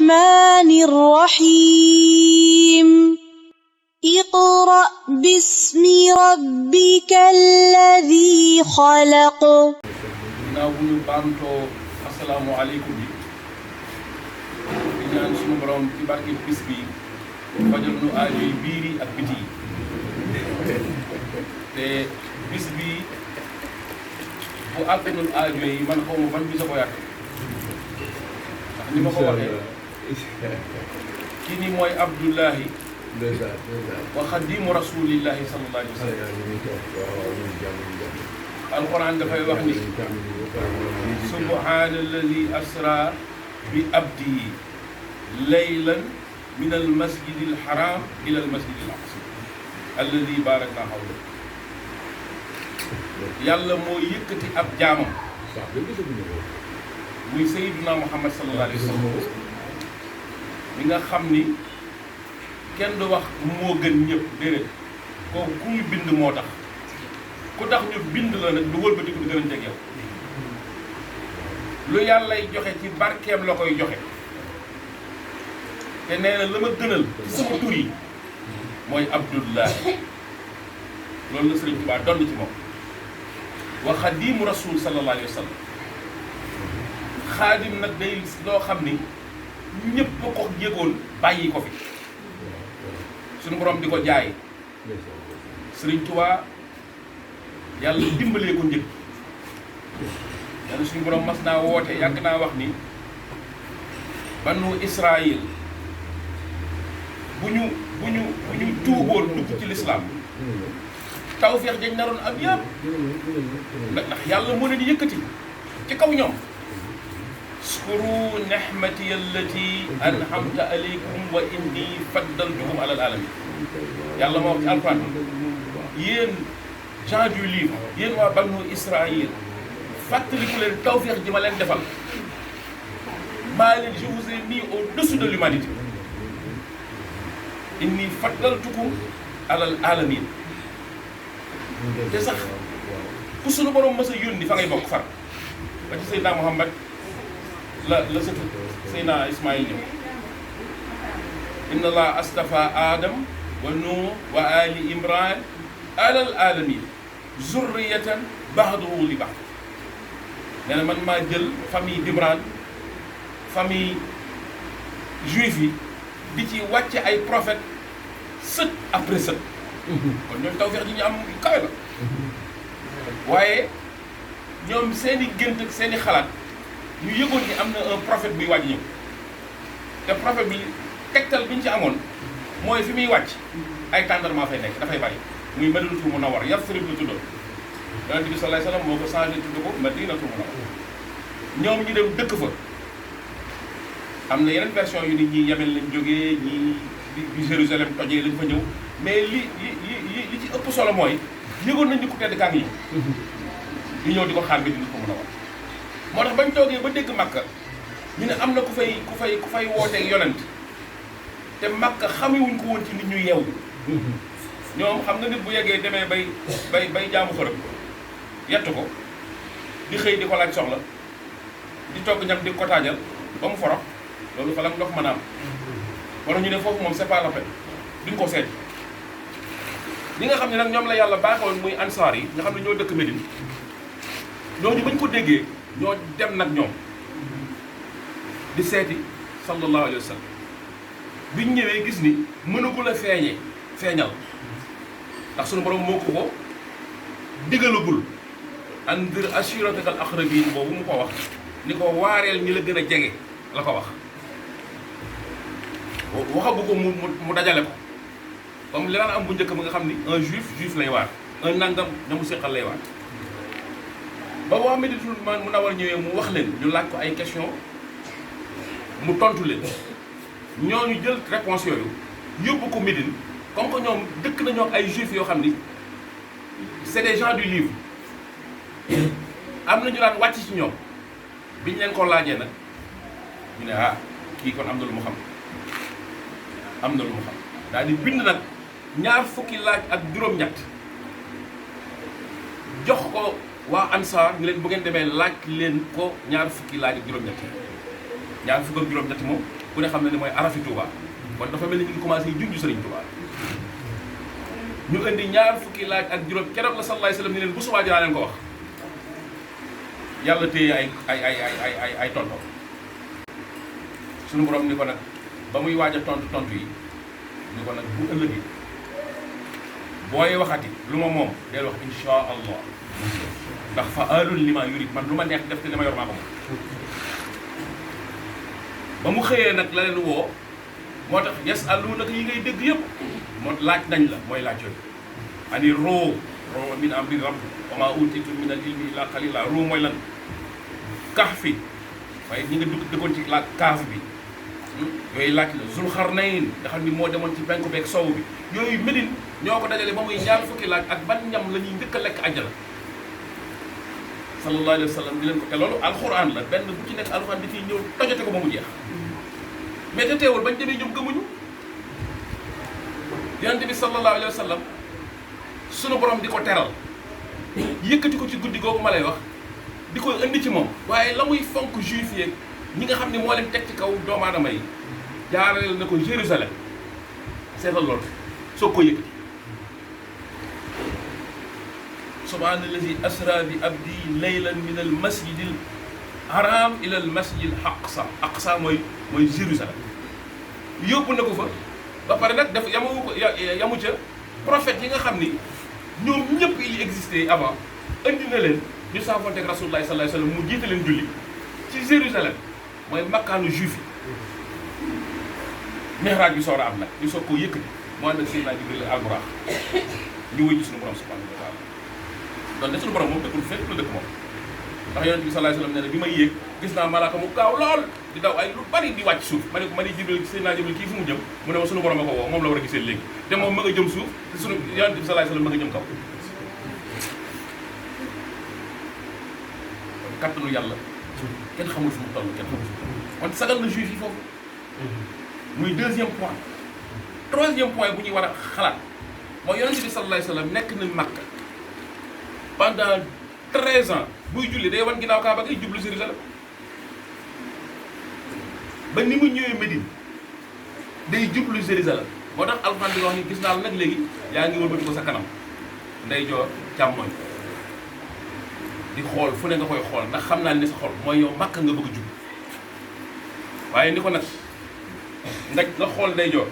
الرحمن الرحيم اقرأ باسم ربك الذي خلق. Assalamu alaikum bi di ñaan suñu borom ci barke bis bi fajal nu aajo yi biiri ak biti te bis bi bu àgganul aajo yi man xaw ma ban bis a ko yàq ndax ni ma ko waxee kii ni mooy Abdullahi wa xadimu rasulillahi sallallahu alayhi wa sallam. alquran dafay wax ni subhaana alladi asra bi abdi laylan min almasjid alharam ila almasjid alaqsa alladi barakna hawla. yàlla moo yëkkati ab jaamam muy sayyiduna muhammad sallallahu alayhi wa sallam mi nga xam ni kenn du wax moo gën ñëpp déedéet kooku ku ñu bind moo tax ku tax ñu bind la nag du wëlbatiku di gën a jeg yow lu yàllay joxe ci barkeem la koy joxe te nee na la ma gënal ci sama tur yi mooy Abdullahi loolu la Sëriñ Tuubaa donn ci moom wa xadimu rasul sallallahu alayhi wa sallam. xaadim nag day loo xam ni ñëpp ko yëgoon bàyyi ko fi suñu borom di ko jaay Sëriñ Tuubaa yàlla dimbalee ko njëkk yàlla suñu borom mas naa woote yàgg naa wax ni banu Israël bu ñu tuuboon dugg ci lislaam tawfeex dañ naroon am yëpp ndax yàlla moo leen di yëkkati ci kaw ñoom. skuru nihmati allati an'amta alaykum wa inni faddaltukum alal alamin. yàlla moo wax ci alquran yéen gens du livre yéen waa banu Israël fàttaliku leen tawfeex ji ma leen defal maa leen je vous ai mis au-dessus de l'humanité inni faddaltukum alal alamin. te sax ku sunu borom mës a yónni fa ngay bokk far ba ci Seydina Muhammad la sëtu Seydina Ismaïl ñëw inna allah astafa Adam wa Nuh wa ali Imran alal alamin zurriyatan ba'duhu li ba'd. nee na man maa jël famille d'Imran famille juif yi di ci wàcce ay prophète sët après sët. kon ñoom tawfeex ji ñu am kawe la waaye ñoom seen i gént ak seen i xalaat ñu yëgoon ni am na un prophète buy wàcc ñëw te prophète bi tegtal bi ñu ci amoon mooy fi muy wàcc ay tàndarma fay nekk dafay bari muy Madinatul Munawwara Yasrib la tuddoon Yonent bi sallallahu alayhi wasallam moo ko changé tudd ko Madinatul Munawwara ñoom ñu dem dëkk fa. am na yeneen version yu nit ñi Yemen lañ jógee ñii di Jérusalem tojee lañ fa ñëw mais li ci ëpp solo mooy yëgoon nañ ni ku tedd kaa ngi ñu ñëw di ko xaar Madinatul Munawwara. moo tax bañ toogee ba dégg Makka ñu ne am na ku fay wooteeg yonent te Makka xamewuñ ko woon ci nit ñu yeewu. ñoom xam nga nit bu yeggee demee bay jaamu xërëm yett ko di xëy di ko laaj soxla di togg ñam di ko taajal ba mu forox loolu fa la ndox mën a am. wala ñu ne foofu moom c'est pas la peine duñ ko seet. ñi nga xam ne nag ñoom la yàlla baaxoon muy ansaar yi nga xam ne ñoo dëkk Médine ñooñu bañ ko déggee ñoo dem nag ñoom di seeti sallallahu alayhi wa sallam biñ ñëwee gis ni mënagul a feeñal ndax sunu borom moo ko digalagul andir ashiratakal aqrabin boobu mu ko wax ni ko waareel ñi la gën a jege la ko wax waxagu ko mu dajale ko comme li daan am bu njëkk ba nga xam ni un juif lay waar un nangam ña mu séqal lay waar. ba waa Madinatul Munawwara ñëwee mu wax leen ñu laaj ko ay question mu tontu leen ñooñu jël réponse yooyu yóbbu ko Médine comme que ñoom dëkk nañoo ay juifs yoo xam ni c'est des gens du livre am na ñu daan wàcc ci ñoom biñ leen ko laajee nag ñu ne kii kon am na lu mu xam daal di bind nag ñaar fukki laaj ak juróom-ñett jox ko waa Ansaar bu ngeen demee laaj leen ko ñaar fukki laaj ak juróom-ñett moom ku ne xam ne ni mooy arafi Touba kon dafa mel ni ñu ngi commencé junj Serigne Touba ñu indi ñaar fukki laaj ak juróom keroog la sallallahu alayhi wa sallam ni leen bu subaa dinaa leen ko wax yàlla téye ay tonto suñu borom ni ko nag ba muy waaj a tontu yi ni ko nag bu ëllëgee booy waxati lu ma moom del wax insha allah ndax fa alul li ma yurid man lu ma neex def te li ma yor maa ko moom ba mu xëyee nag la leen woo moo tax yasalunaka yi ngay dégg yëpp moo laaj nañ la mooy laaj yooyu ani roo min amri rabbi wa ma utitu min al ilmi illa qalila roo mooy lan kaaf fi waaye ñi nga dëkkoon ci la kaaf bi yooyu laaj la zul xarnayn nga xam ni moo demoon ci penku beeg sow bi yooyu Médine ñoo ko dajale ba muy ñaar fukki laaj ak ban ñam la ñuy njëkk a lekk àjjana sallallahu alayhi wa sallam di leen ko te loolu alxuraan la benn bu ci nekk alxuraan di ciy ñëw tojate ko ba mu jeex mais te teewul bañ demee ñoom gëmuñu yonent bi sallallahu alayhi wa sallam sunu borom di ko teral yëkkati ko ci guddi googu ma lay wax di ko indi ci moom waaye la muy fonk juif yeeg ñi nga xam ne moo leen teg ci kaw doomu aadama yi jaarale na ko Jérusalem seetal loolu soo ko yëkkati subhaanallazi asra bi abdi laylan min al masjidil haram ila al masjidil aqsa mooy Jérusalem yóbbu na ko fa ba pare nag def yamu ca prophète yi nga xam ni ñoom ñëpp il existé avant indi na leen ñu saafonte ak rasulullah sallallahu alayhi wa sallam mu jiite leen julli ci Jérusalem mooy makkaanu juif yi mihraaj bi soor a am nag ñu soog koo yëkkati mu ànd ak Seydina Jibril al-Buraax ñu wëy ci suñu borom subhanahu wa taala donc ne suñu borom moom dëkkul fépp la dëkk moom ndax yonent bi sallallahu alayhi wa sallam nee na bi may yéeg gis naa malaaka mu gaaw lool di daw ay lu bari di wàcc suuf ma ne ko ma ni Jibril Seydina Jibril kii fu mu jëm mu ne ma suñu borom a ko woo moom la war a gisee léegi te moom ma nga jëm suuf te suñu yonent bi sallallahu alayhi wa sallam ma nga jëm kaw kon kattanu yàlla kenn xamul fu mu toll kenn xamul fu mu toll kon sagal na juif yi foofu muy deuxième point troisième point bu ñuy war a xalaat mooy yonent bi sallallahu alayhi wa sallam nekk na Makka pendant 13 ans buy julli day wan ginnaaw Kaaba gi jublu Jérusalem ba ni mu ñëwee Médine day jublu Jérusalem moo tax Alxuraan di wax ni gis naa la nag léegi yaa ngi wëlbati ko sa kanam ndeyjoor càmmoñ di xool fu ne nga koy xool ndax xam naa ne sa xol mooy yow Makka nga bëgg a jub waaye ni ko nag nga xool ndeyjoor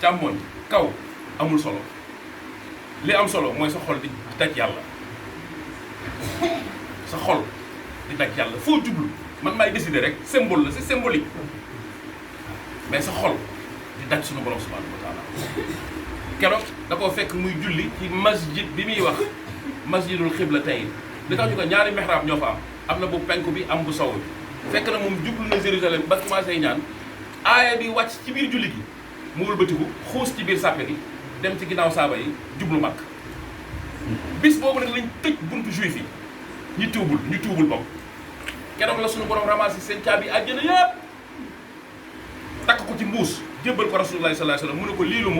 càmmoñ kaw amul solo li am solo mooy sa xol di daj yàlla sa xol di daj yàlla foo jublu man maay décider rek symbole la c'est symbolique mais sa xol di daj suñu borom subhanahu wa taala keroog da koo fekk muy julli ci masjid bi muy wax masjidul xiblatayn li tax ñu ko ñaari mihrab ñoo fa am na bu penku bi am bu sow bi fekk na moom jublu na Jérusalem ba commencé ñaan aaya bi wàcc ci biir julli gi mu wëlbatiku xuus ci biir sàppe gi dem ci ginnaaw saaba yi jublu Makka bis boobu nag lañ tëj buntu juif yi ñu tuubul bokk keroog la suñu borom ramassé seen caabi àjjana yëpp takk ko ci mbuus jébbal ko rasulullah sallallahu alayhi wasallam mu ne ko lii lu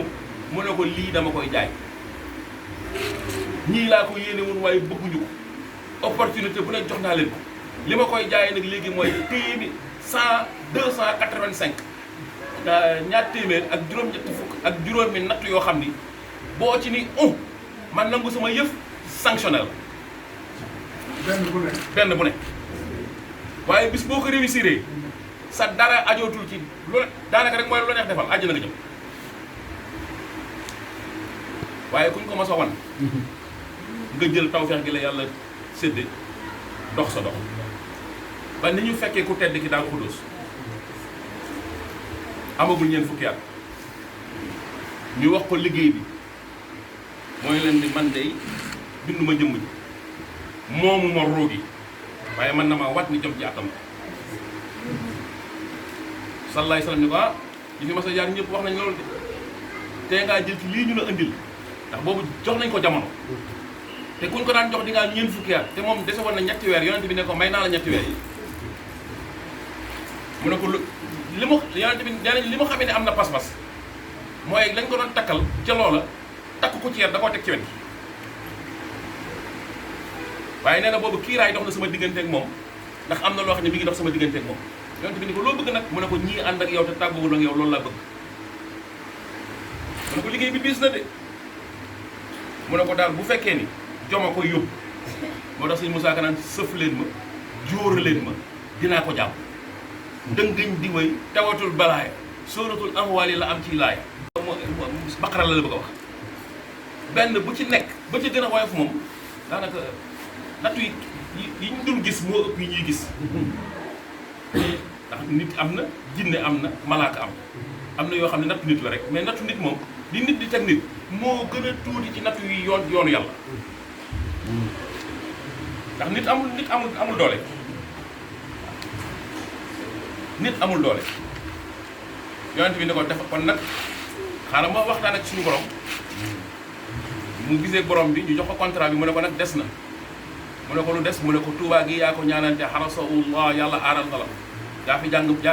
mu ne ko lii dama koy jaay ñii laa ko yéene woon waaye bëgguñu ko opportunité bu ne jox naa leen ko li ma koy jaayee nag léegi mooy téeméer 285 ñaar téeméer ak juróom-ñetti fukk ak juróomi natt yoo xam ni boo ci ni man nangu sama yëf sanctionné la benn bu ne waaye bis boo ko réussiré sa dara ajootul ci lu daanaka rek mooy lu neex defal àjjana nga jëm waaye kuñ ko mos a wan nga jël tawfeex gi la yàlla sédde dox sa dox ba ni ñu fekkee ku tedd ki daal Xuddoos amagul ñeent fukki at ñu wax ko liggéey bi mooy leen di man day binduma jëmm ji moomu ma roogi waaye man na ma wat ni jëm ci atam sallallahu alayhi wasallam ni ko yi fi mas a jaar ñëpp wax nañ loolu de tey ngaa jël ci lii ñu la indil ndax boobu jox nañ ko jamono te kuñ ko daan jox di ngaa ñeent fukki at te moom dese woon na ñetti weer yonent bi ne ko may naa la ñetti weer yi mu ne ko li mu yonent bi nee nañ li mu xamee ne am na pas-pas mooy lañ ko doon takkal ca loola takk ko ci yar da koo teg ci wet gi waaye nee na boobu kiiraay dox na sama diggante ak moom ndax am na loo xam ne mi ngi dox sama diggante ak moom yonent bi ni ko loo bëgg nag mu ne ko ñii ànd ak yow te tàgguwul ak yow loolu laa bëgg mu ne ko liggéey bi diis na de mu ne ko daal bu fekkee ni joma koy yóbbu moo tax sëñ Moussa Ka naan sëf leen ma jóora leen ma dinaa ko jàpp dëngañ di way tawatul balaaya sóoratul amwaali la am ci laaya baqara la bëgg a wax benn bu ci nekk ba ci gën a woyof moom daanaka nattu yi ñu dul gis moo ëpp yi ñuy gis ndax nit am na jinne am na malaaka am na yoo xam ne nattu nit la rek mais nattu nit moom li nit di teg nit moo gën a tuuti ci nattu yi yoonu yàlla ndax nit amul doole nit amul doole yonent bi ne ko def kon nag xaaral ma waxtaan ak suñu borom mu gisee borom bi ñu jox ko contrat bi mu ne ko nag des na mu ne ko lu des mu ne ko Tuubaa gi yaa ko ñaanante xarasaullah yàlla aaral na la yaa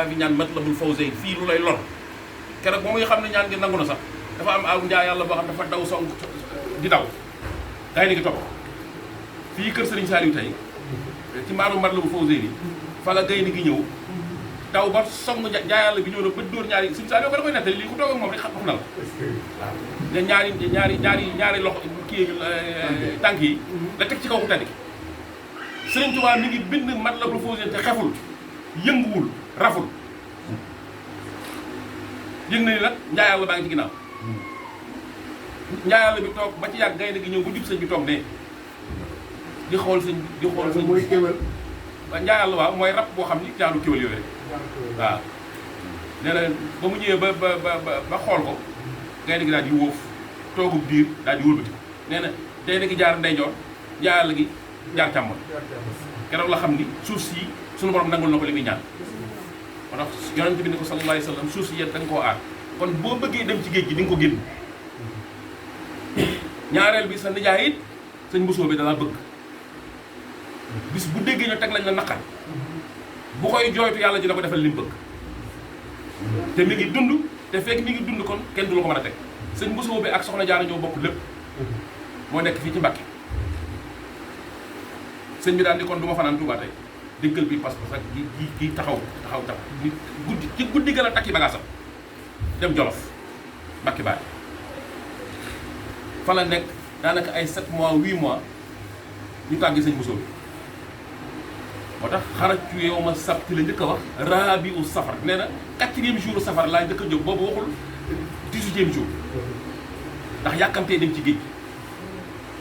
fi ñaan Matlabul Fawzayni fii lu lay lor keroog ba muy xam ne ñaan gi nangu na sax dafa am aw njaa yàlla boo xam dafa daw song di daw day ni ngi topp fii kër Serigne Saliou tey ci mbaaru Matlabul Fawzayni fa la gaynde gi ñëw daw ba song jaayàlla bi ñëw na ba dóor ñaari Serigne Saliou ko da koy nettali lii ku toog ak moom rek xam na la ne ñaari loxo kii tànk yi la teg ci kaw ku tedd ki Serigne Touba mi ngi bind Matlabul Fawzayni te xeful yënguwul raful yëg na ni nag njaayàlla baa ngi ci ginnaaw njaayàlla bi toog ba ci yàgg gaynde gi ñëw ba jub sëñ bi toog ne di xool sëñ mooy kéwél waaw njaayàlla waaw mooy rab boo xam ni jaalu kéwél yooyu rek waaw nee na ba mu ñëwee ba xool ko gaynde gi daal di wóof toogub diir daal di wëlbati nee na gaynde gi jaar ndeyjoor njaayàlla gi jaar càmmoñ keroog la xam ni suuf si suñu borom nangul na ko li muy ñaan moo tax yonent bi ne ko sallallahu alayhi wa sallam suuf si yéen da nga koo aar kon boo bëggee dem ci géej gi di nga ko génn ñaareel bi sa nijaay it sëñ Mbusoo bi dalaa bëgg bis bu déggee ñu teg lañ la naqar bu koy jooytu yàlla ji la ko defal li mu bëgg te mi ngi dund te fekk mi ngi dund kon kenn du la ko mën a teg sëñ Mbusoo bi ak soxna Jaara ñoo bokk lépp moo nekk fii ci Mbàkke sëñ bi daal di kon du ma fanaan Tuubaa tey déggal bi pas-pas ak gi taxaw nit guddi ci guddi gën a takki bagaasam dem Jolof Mbàkke Baay fa la nekk daanaka ay 7 mois 8 mois ñu tàggi sëñ Mbusoo bi moo tax xaraju yow ma sabti la njëkk a wax rabiu safar nee na 4e jour safar laa njëkk a jóg boobu waxul 18e jour ndax yàkkamtee dem ci géej gi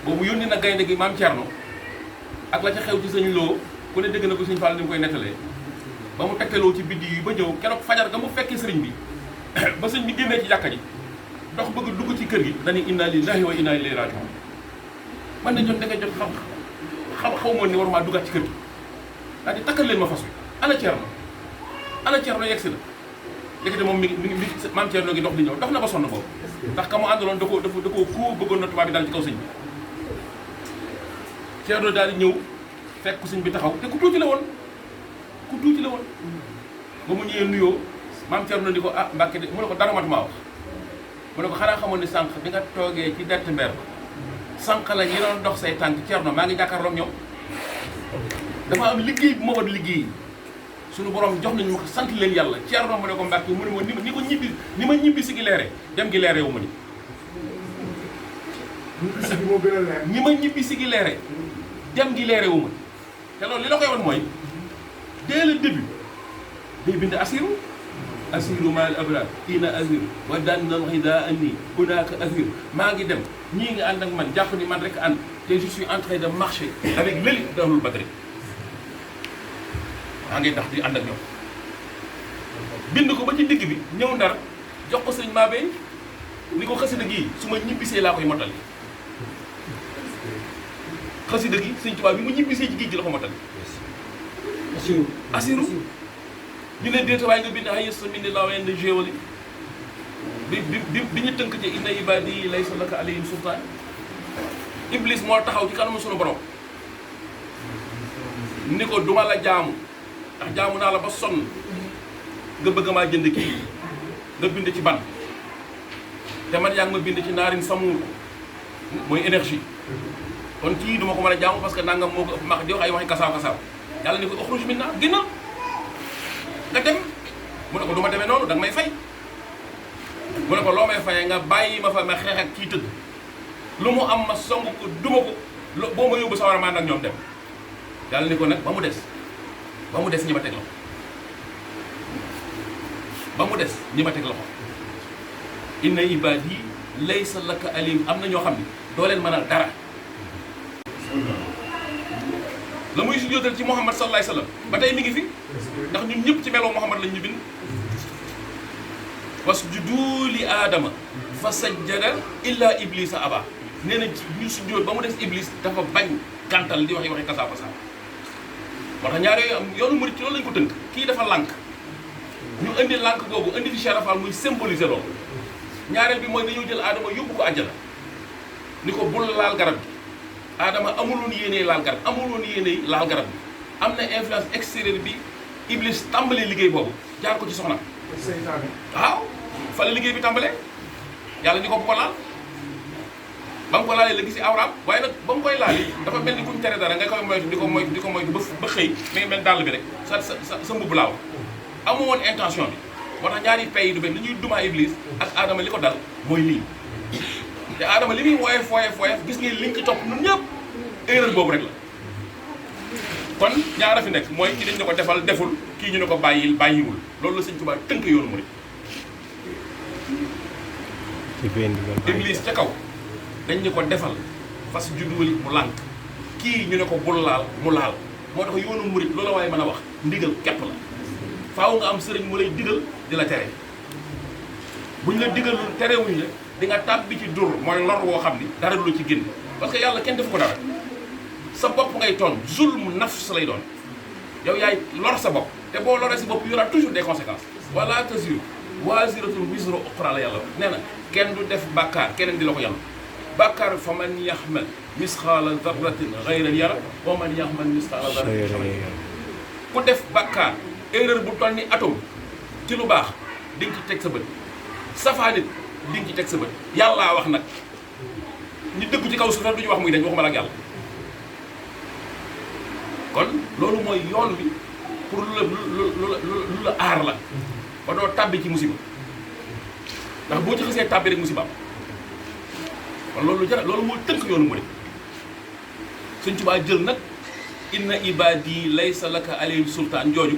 boobu yónni na gaynde gi maam Thierno ak la ca xew ci sëñ Lo ku ne dégg na ko sëñ Fall ni mu koy nettalee ba mu tegtaloo ci biddi yi ba ñëw keroog fajar ga mu fekkee sëriñ bi ba sëñ bi génnee ci jàkka ji dox bëgg dugg ci kër gi dañuy inna lillahi wa inna ilayhi raji'un man de jot da nga jot xaw moon ni waruma duggaat ci kër gi daal di takkal leen ma fas wi ana Thierno yegg si la léegi moom mi ngi maam Thierno ngi dox di ñëw dox na ba sonn boobu ndax ka mu àndaloon da koo koo bëggoon na tubaab bi daal ci kaw sëñ bi Thierno daal di ñëw fekk sëñ bi taxaw te ku tuuti la woon ba mu ñëwee nuyoo maam Thierno ni ko ah Mbàkke de mu ne ko dara mat maa wax mu ne ko xanaa xamoon ni sànq bi nga toogee ci dett mber sànq la ñi doon dox say tànk Thierno maa ngi jàkkaarloog ñoom dafa am liggéey bu ma war liggéey suñu borom jox nañu ma ko sant leen yàlla Thierno mu ne ko Mbàkke mu ne ma ni ma ñibbi si gi leere dem gi leere wu ma ni ni ma ñibbi si gi leere dem gi leere wu ma te loolu li la koy wan mooy dès le début day bind asiru maal abrar ina asiru wa daan nal xida anni hunaaka asiru maa ngi dem ñii nga ànd ak man jàpp ni man rek ànd te je suis en train de marcher avec l'élite d'Ahlul Badri maa ngi ndax di ànd ak ñoom bind ko ba ci digg bi ñëw Ndar jox ko sëñ Mabey ni ko xasida gii su ma ñibbisee laa koy mottali xasida gi sëñ Tuubaa bi mu ñibbisee ci géej gi la ko mottali asiru ñu ne déeta waaye nga bind ay sa mindi laa wenn géwali bi ñu tënk ci inna ibadi laysa laka alayhim sultaan iblis moo taxaw ci kanamu sunu borom ni ko duma la jaamu ndax jaamu naa la ba sonn nga bëgg maa jënd kii nga bind ci ban te man yaa ngi ma bind ci naarin samuur mooy énergie kon kii duma ko mën a jaamu parce que nangam moo ko ëpp max di wax ay waxi kasaaw kasaaw yàlla ni ko uxruj minna génnal nga dem mu ne ko du ma demee noonu da nga may fay mu ne ko loo may fayee nga bàyyi ma fa ma xeex ak kii tëdd lu mu am ma song ko duma ko boo ma yóbbu sawara maan ak ñoom dem yàlla ni ko nag ba mu des ñi ma teg loxo ba mu des ñi ma teg loxo inna ibadi laysa laka alim am na ñoo xam ni doo leen mënal dara la muy sujjóotal ci Muhammad sallallahu alayhi wasallam ba tey mi ngi fi ndax ñun ñëpp ci meloo Muhammad lañ ñu bind wasjudu li aadama fa sajjada illa iblisa aba nee na ñu sujjóot ba mu des iblis dafa bañ gàntal di waxi kasaafa saa moo tax ñaar yooyu am yoonu murid ci loolu lañ ko tënk kii dafa lànk ñu indi lànk boobu indi fi Cheikh Rafal muy symboliser loolu ñaareel bi mooy dañoo jël aadama yóbbu ko àjjana ni ko bul laal garab gi aadama amuloon yéenee laal garab amuloon yéenee laal garab bi am na influence extérieure bi iblis tàmbalee liggéey boobu jaar ko ci soxna waaw fa la liggéey bi tàmbalee yàlla ni ko bu ko laal ba mu ko laalee la gisi awraam waaye nag ba mu koy laal yi dafa mel ni kuñ tere dara nga koy moytu di ko moytu ba xëy mi ngi mel dàll bi rek sa mbubb laaw amu woon intention bi moo tax ñaari pays du benn li ñuy duma iblis ak aadama li ko dal mooy lii te aadama li muy woyof gis ngeen liñ ci topp ñun ñëpp erreur boobu rek la kon ñaara fi nekk mooy ki dañ ne ko defal deful kii ñu ne ko bàyyiwul loolu la Sëñ Tuubaa tënk yoonu murid iblis ca kaw dañ ne ko defal fas judduwali mu lànk kii ñu ne ko bul laal mu laal moo tax yoonu murid loola waaye mën a wax ndigal képp la faaw nga am sëriñ mu lay digal di la tere buñ la digalul terewuñ la di nga tàbbi ci dur mooy lor woo xam ni dara du la ci génn parce que yàlla kenn def ko dara sa bopp ngay toon zulmu nafs lay doon yow yaay lor sa bopp te boo loree sa bopp y aura toujours des conséquences wala taziru waaziratun wizra uxraa la yàlla wax nee na kenn du def bàkkaar keneen di la ko yàlla bàkkaar fa man yaxmal misqaala darratin xayran yara wa man yaxmal misqaala darratin charran yara ku def bàkkaar erreur bu toll ni atome ci lu baax di nga ci teg sa bët safaanit di nga ci teg sa bët yàllaa wax nag ñu dëgg ci kaw suuf du ñu wax muy dañ waxuma la ak yàlla kon loolu mooy yoon bi pour lu la aar la ba doo tàbbi ci musiba ndax boo ci xasee tàbbi rek musiba kon loolu jara loolu moo tënk yoonu mu de Sëñ Tuubaa jël nag inna ibadi laysa laka alayhim sultaan jooju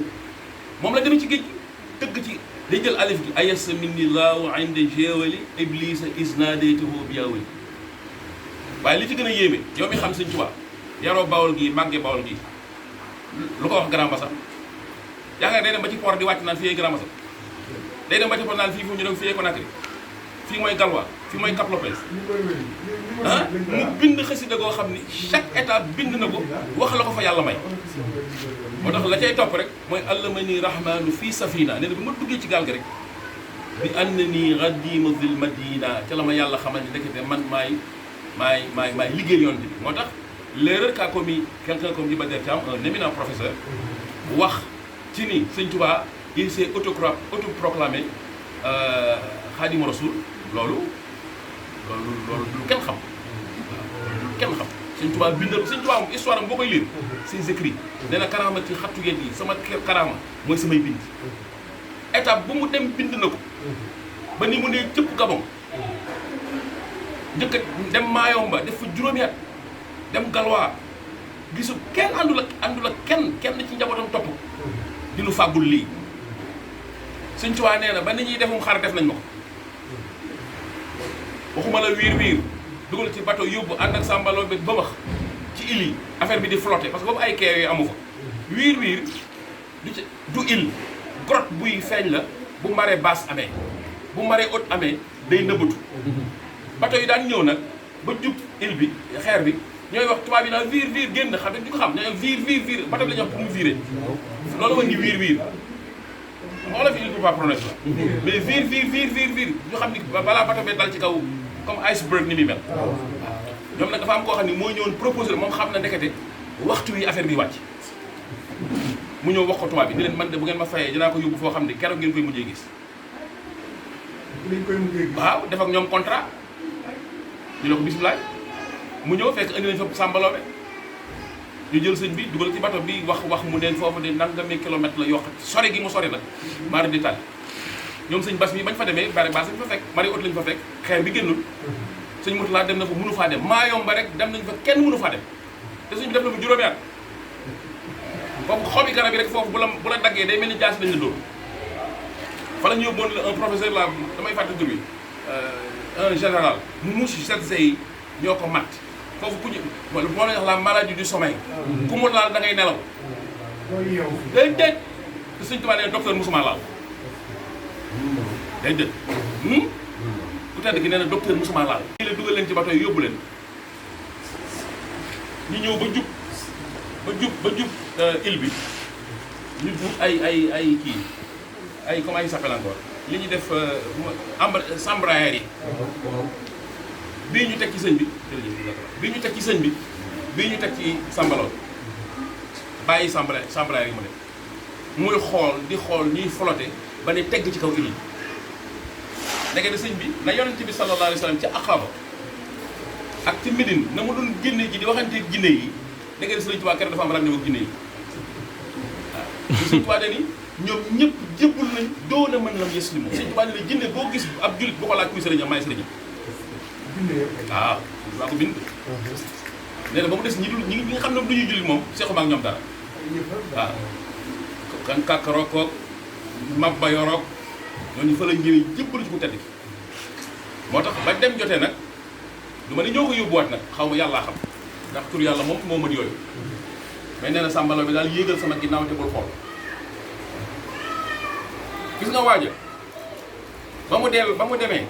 moom la demee ci géej gi tëgg ci day jël alif gi ayasa minni laahu inda jéewali iblisa isnadaytuhu bi yaawali waaye li ci gën a yéeme yow mi xam Sëñ Tuubaa yaroo Bawol gii màggee Bawol gii lu ko wax Grand Bassam yaakaar day dem ba ci port di wàcc naan fii ay Grand Bassam day dem ba ci port naan fii fu ñu dem fii ay Conakry fii mooy Galwa fii mooy Cap Lopez mu bind xasida goo xam ni chaque étape bind na ko wax la ko fa yàlla may moo tax la cay topp rek mooy allamani rahmanu fii safina nee na bi ma duggee ci gaal gi rek bi ànd na nii radima zil madina ca la ma yàlla xamal ni ndekete man maay liggéey yoon bi moo tax l'erreur qu'a commis quelqu'un comme Iba Der Thiam un éminent professeur wax ci ni Sëñ Tuubaa il s'est autoproclamé Xaadimu Rasuul loolu lu kenn xam lu kenn xam Sëñ Tuubaa bindal Sëñ Tuubaa moom histoire am boo koy lire ses écrits nee na karaama ci xattu yet yi sama karaama mooy samay bind étape bu mu dem bind na ko ba ni mu ne cëpp Gabon njëkk dem Maayomba def fa juróomi at dem Galwaa gisul kenn àndul ak kenn ci njabootam topp di nu fàggul lii Sëñ Tuubaa nee na ba nit ñuy defum xar def nañ ma ko waxuma la wiir dugal ci bateau yóbbu ànd ak sàmbaloo bi bëmax ci île yi affaire bi di flotter parce que boobu ay kee yooyu amu fa wiir du île grotte buy feeñ la bu marée basse amee bu marée haute amee day nëbbatu bateau yi daan ñëw nag ba jub île bi xeer bi ñooy wax tubaab yi naan viir génn xam ne du ko xam ñooy viir bateau bi la ñuy wax pour mu virer loolu woon ni wiir wala fi il peut pas prononcer la mais viir ñu xam ni balaa bateau bi dal ci kaw comme iceberg ni muy mel ñoom nag dafa am koo xam ni mooy ñëwoon proposé moom xam na ndekete waxtu wi affaire bi wàcc mu ñëw wax ko tubaab bi ni leen man de bu ngeen ma fayee dinaa ko yóbbu foo xam ni keroog ngeen koy mujjee gis waaw def ak ñoom contrat ñu ne ko bisimilah mu ñëw fekk indi nañ fa sàmbaloobe ñu jël sëñ bi dugal ci bato bi wax mu neen foofu de nangami kilomètre la yoo xam sori gi mu sori nag mari di tàll ñoom sëñ bas mi bañ fa demee bari baas lañ fa fekk mari ot lañ fa fekk xeer bi génnul sëñ Murtala dem na fa mënu faa dem maa yomba rek dem nañ fa kenn mënu faa dem te sëñ bi def na fa juróomi at foofu xobi garab yi rek foofu bu la daggee day mel ni jaas lañ la dóor fa la ñu yóbboon un professeur la damay fàtte tur bi un général mouche cercé yi ñoo ko mat foofu ku ñu moo la wax la maladie du sommeil ku mu laal da ngay nelaw day déet te sëñ Tuubaa nee docteur musuma laal day déet ku tedd gi nee na docteur musuma laal lii la dugal leen ci bato yi yóbbu leen ñu ñëw ba jub île bi ñu wut ay kii ay comment il s'appelle encore li ñu def chambre à air yi bii ñu teg ci sëñ bi bii ñu teg ci sëñ bi bii ñu teg ci sambaloon bàyyi chambre à air yi mu def muy xool di xool ñuy flotter ba ne tegg ci kaw île yi léegi ne sëñ bi na yonent bi sallallahu alayhi wa sallam ci Aqaba ak ci Médine na mu doon génne ji di waxante Ginne yi léegi ne Sëñ Tuubaa keroog dafa am rendez-vous ak Ginne yi waaw Sëñ Tuubaa dani ñoom ñëpp jébbul nañ doona mën lam yeslimu Sëñ Tuubaa ne la Ginne boo gis ab julit bu ko laaj kuy sëriñam maay sëriñam waaw waa ko bind nee na ba mu des ñi nga xam ne du ñuy jullit moom seexuma ak ñoom dara waaw kan kàkkaroog mabba yoroog ñooñu fa la ñëwee jébbalu ci ku tedd ki moo tax ba dem jotee nag du ma ne ñoo ko yóbbuwaat nag xaw ma yàllaa xam ndax tur yàlla moom moo mën yooyu mais nee na sàmbalaw bi daal yéegal sama ginnaaw te bul xool gis nga waaja ba mu demee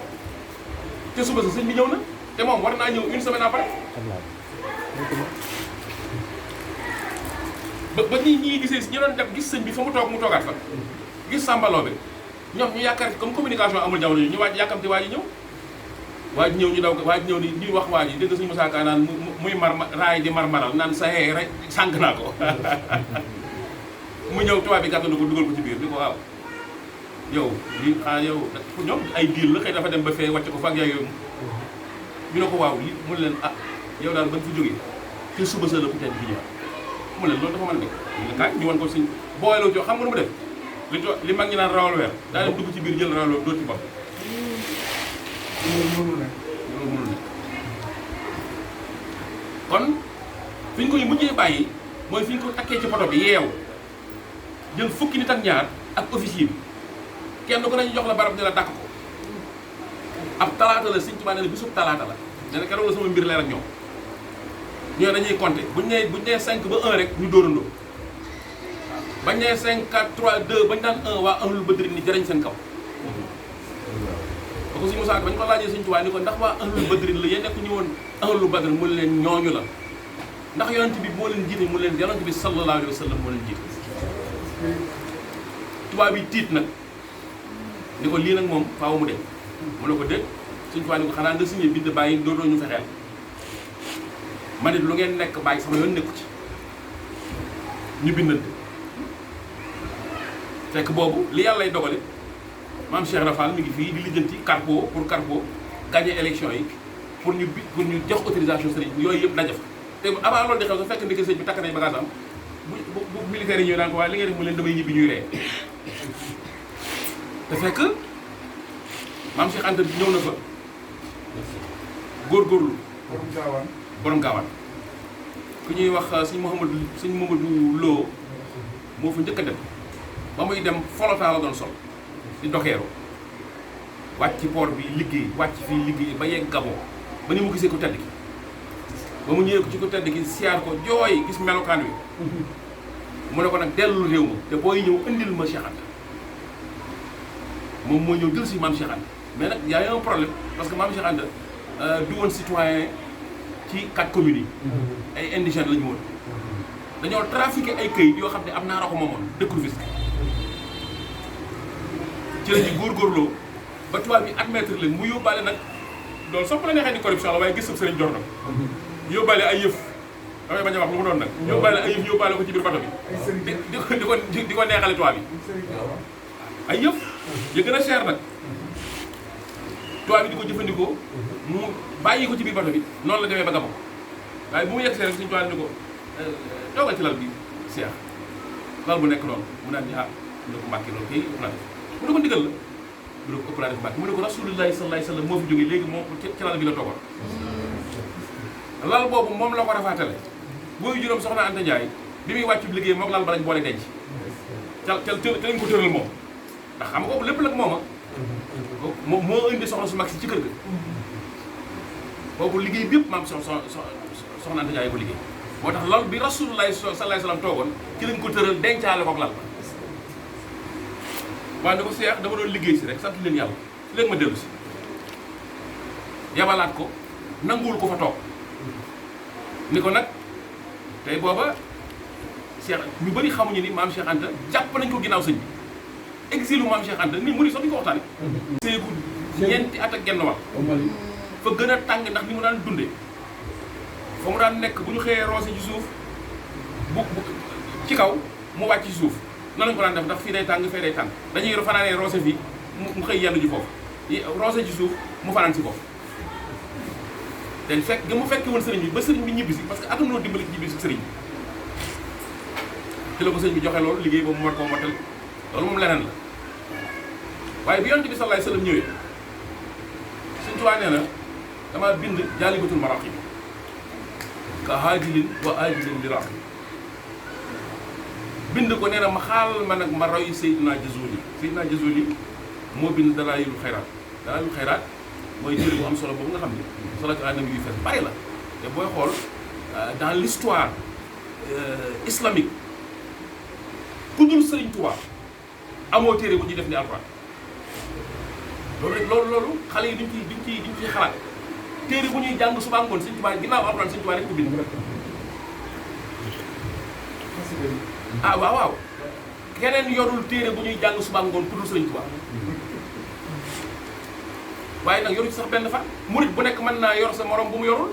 te suba sa sëñ bi ñëw na te moom war naa ñëw une semaine après ba ñii gisee ñi doon dem gis sëñ bi fa mu toog mu toogaat fa gis sàmbalaw bi ñoom ñu yaakaar comme communication amul jamono ñu waaj yàkkamti waa ji ñëw ñu daw waa ji ñëw ni ñuy wax waa ji dégg nga suñu Musaa Ka naan muy raay di marmaral naan sa xee rek sànq naa ko mu ñëw tubaab bi gàttandu ko dugal ko ci biir ni ko waaw yow lii yow ñoom ay diir la xëy dafa dem ba fee wàcc ko fa ak yooyu ñu ne ko waaw li mu ne leen yow daal ba nga fi jógee te suba sa la peut être bi ñëw mu ne loolu dafa mën a nekk kaay ñu wan ko suñ booyaloo ci xam nga nu mu def li mag ñi naan rawal weer daa dem dugg ci biir jël rawal weer dóor ci bopp loolu mënul nekk kon fi ñu koy mujjee bàyyi mooy fi ñu ko takkee ci poto bi yeew jël fukki nit ak ñaar ak officier bi kenn ko nañu jox la barab ne la dàkk ko ab talaata la Sëñ Tuubaa ne bisub talaata la ne na keroog la sama mbir leer ak ñoom ñoo dañuy compter buñ nee 5 ba 1 rek ñu dóorandoo bañ nee 5 4 3 2 bañ naan 1 waa ahlul badri ni jëriñ seen kaw ba ko Sëñ Musaa Ka bañ ko laajee Sëñ Tuubaa ni ko ndax waa ahlul badri la yéen nekk ñu woon ahlul badri mu leen ñooñu la ndax yonent bi moo leen jiite mu leen yonent bi sallallahu alayhi wa sallam moo leen jiite tubaab bi tiit nag ni ko lii nag moom faaw mu dem mu ne ko déet Sëñ Tuubaa ni ko xanaa nga signé bind bàyyi dootoo ñu fexeel ma ne lu ngeen nekk bàyyi sama yoon nekku ci ñu bindante fekk boobu li yàlla lay dogale maam Cheikh Rafal mi ngi fii di lijjanti Carpo pour Carpo gagner élection yi pour ñu jox autorisation sëriñ yooyu yëpp daje fa te avant loolu di xew sa fekk ndeke sëñ bi takk nañ bagage am bu militaire yi ñëw naan ko waaye li ngay def mu leen damay ñibbi ñuy ree te fekk maam Cheikh Anta ñëw na fa góorgóorlu borom gaawaan ku ñuy wax sëñ Mouhamadou Lo moo fa njëkk a dem ba muy dem folotaa la doon sol di doxeeru wàcc ci port bi liggéey wàcc fii liggéey ba yegg Gabon ba ni mu gisee ko tedd ki ba mu ñëwee ko ci ko tedd ki siyaar ko jooy gis melokaan wi mu ne ko nag dellu réew ma te booy ñëw indil ma Cheikh Anta moom moo ñëw jël si maam Cheikh Anta mais nag y a un problème parce que maam Cheikh Anta du woon citoyen ci 4 communes yi ay indigènes la ñu woon dañoo trafiqué ay këyit yoo xam ne am naa ra ko moomoon dëkk Rufisque ci la ñuy góorgóorloo ba tubaab bi admettre leen mu yóbbaale nag loolu soo ko la neexee ni corruption la waaye gis sab sëriñ jor na yóbbaale ay yëf damay bañ a wax lu mu doon nag yóbbaale ay yëf yóbbaale ko ci biir bato bi di ko neexale tubaab bi ay yëf ya gën a cher nag tubaab bi di ko jëfandikoo mu bàyyi ko ci biir bato bi noonu la demee ba Gabon waaye bu mu yegg see rek suñu tubaab ni ko toogal ci lal bi Cheikh lal bu nekk noonu mu naan ni mu ne ko Mbàkke loolu kay ëpp naa def mu ne ko ndigal la mu ne ko ëpp naa def Mbàkke mu ne ko Rasulullahi sallallahu alayhi wa sallam moo fi jógee léegi moom ci lal bi la toogal lal boobu moom la ko rafaatale booy juróom soxna Anta Ndiaye bi muy wàccu liggéey moom lal ba lañ boole denc ca lañ ko tëral moom ndax xam nga kooku lépp nag mooma moo indi soxna su mag si ci kër ga boobu liggéey bi yëpp maam soxna Anta Ndiaye ko liggéey moo tax lal bi Rasulullahi sallallahu alayhi wa sallam toogoon ci lañ ko tëral dencaale kook lal ba waaye ne ko Seex dama doon liggéey si rek sant leen yàlla léegi ma dellu si yabalaat ko nanguwul ko fa toog ni ko nag tey booba Cheikh ñu bëri xamuñu ni maam Cheikh Anta jàpp nañ ko ginnaaw sëñ bi exilu maam Cheikh Anta ni mu ni sax di ko waxtaane séegu ñeenti at ak genn wàll fa gën a tàng ndax ni mu daan dunde fa mu daan nekk bu ñu xëyee roose ci suuf bu ci kaw mu wàcc ci suuf nan lañ ko daan def ndax fii day tàng fee day tàng dañuy fanaanee roose fii mu xëy yenn ji foofu roose ci suuf mu fanaan si foofu te fekk nga mu fekke woon sëriñ bi ba sëriñ bi ñibbisi parce que atum noo dimbali ci ñibbisi sëriñ bi ci la ko sëriñ bi joxe loolu liggéey boobu mu war koo motal loolu moom leneen la waaye bi yonent bi sallallahu alayhi wasallam ñëwee Sëriñ Tuubaa nee na damaa bind jaalibatul maraqib ka haajilin wa aajilin li raqib bind ko nee na ma xaal ma nag ma roy Seydina Jazuli moo bind dalaayilul xayraat mooy téere bu am solo boobu nga xam ne salaatu ala nabi yu fees bari la te booy xool dans l'histoire islamique ku dul Sëriñ Tuubaa amoo téere bu ñuy def ni alxuraan loolu xale yi duñ ciy xalaat téere bu ñuy jàng suba ngoon Sëriñ Tuubaa ginnaaw alxuraan Sëriñ Tuubaa rek ko bind waaw keneen yorul téere bu ñuy jàng suba ngoon ku dul Sëriñ Tuubaa waaye nag yoru ci sax benn fan murit bu nekk mën naa yor sa morom bu mu yorul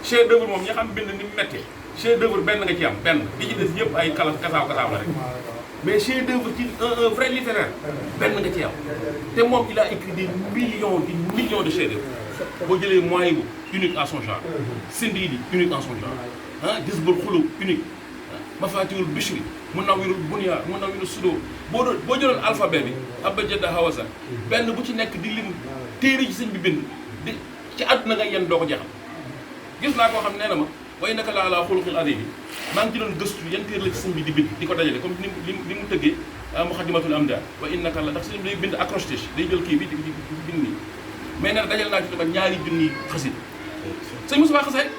chef d'œuvre moom ñi xam bind ni mu méttee chef d'œuvre benn nga ci am benn di ci des yëpp ay kasaaw la rek mais chef d'œuvre ci un vrai littéraire benn nga ci am te moom il a écrit des millions de chefs d'œuvre boo jëlee Mawaahibu unique en son genre Sindiidi unique en son genre Jazbul Xuluub unique Mafatihul Bichri Munawwirul Bunya Munawwirus Sudur boo jëloon alphabet bi abjada hawasa benn bu ci nekk di lim téere ci sëñ bi bind di ci àdduna nga yenn doo ko jeexal gis naa koo xam nee na ma wa innaka la ala xuluqil azim bi maa ngi ci doon gëstu yan téere la ci sëñ bi di bind di ko dajale comme li mu tëggee muqaddimatul amda wa innaka la ndax sëñ bi day bind acrostiche day jël kii bi di bind nii mais nee na dajal naa ci dama 2 junni xasit sëñ Moussa xasee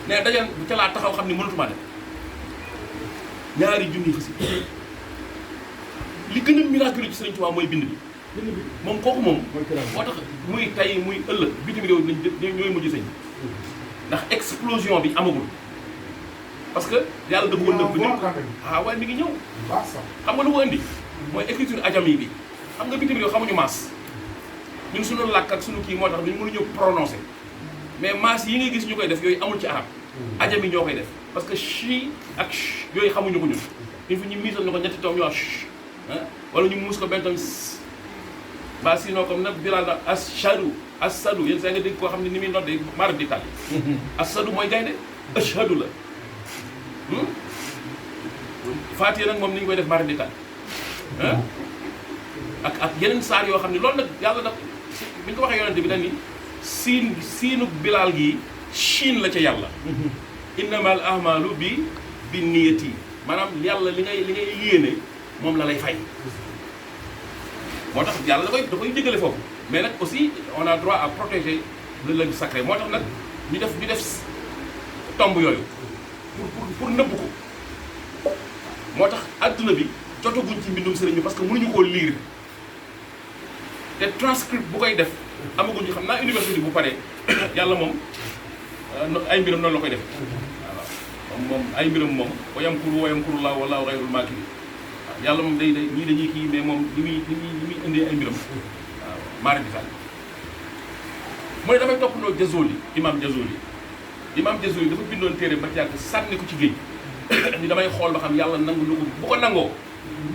nee na dajal ca laa taxaw xam ni mënatumaa def 2 junni xasit li gën a miracle ci Sëriñ Tuubaa mooy bind bi moom kooku moom moo tax muy tay muy ëllëg bitim réew ñooy mujj sëñ ndax explosion bi amagul parce que yàlla da ko nëbb ni waaye mi ngi ñëw xam nga lu ko indi mooy écriture ajami bi xam nga bitim réew xamuñu maas ñun suñu làkk ak suñu kii moo tax duñu mënuñu prononcer mais maas yi ngay gis ñu koy def yooyu amul ci arab ajami ñoo koy def parce que chi ak ch yooyu xamuñu ko ñun il faut ñu miisal ñu ko ñetti taw ñu wax wala ñu muus ko benn tam ba sinon comme nag Bilaal na ashadu yéen saa nga dégg koo xam ne ni muy noddee mara di tàlli ashadu mooy gaynde ashadu la Faatiha nag moom ni ñu koy def mara di tàlli ak yeneen saar yoo xam ne loolu nag yàlla nag bi ñu ko waxee yonente bi dañ ni siinu Bilaal gi Chine la ca yàlla innamal ahmalu bi niyati maanaam yàlla li ngay yéene moom la lay fay moo tax yàlla da koy jégale foofu mais nag aussi on a droit à protéger le lieu sacré moo tax nag ñu def tomb yooyu pour nëbb ko moo tax adduna bi jotaguñ ci mbindum sëriñ bi parce que mënuñu koo lire te transcript bu koy def amaguñ ci xam naa université bu paree yàlla moom ay mbiram noonu la koy def waaw moom ay mbiram moom wa yamkuru llaahu wallaahu xayrul maakirin yàlla moom day ñii dañuy kii mais moom li muy indee ay mbiram waaw maara di tàll mu ne dafay toppandoo Jazuli imam Jazuli dafa bindoon téere ba yàgg sànni ko ci géej ni damay xool ba xam yàlla nangu lu ko bu ko nangoo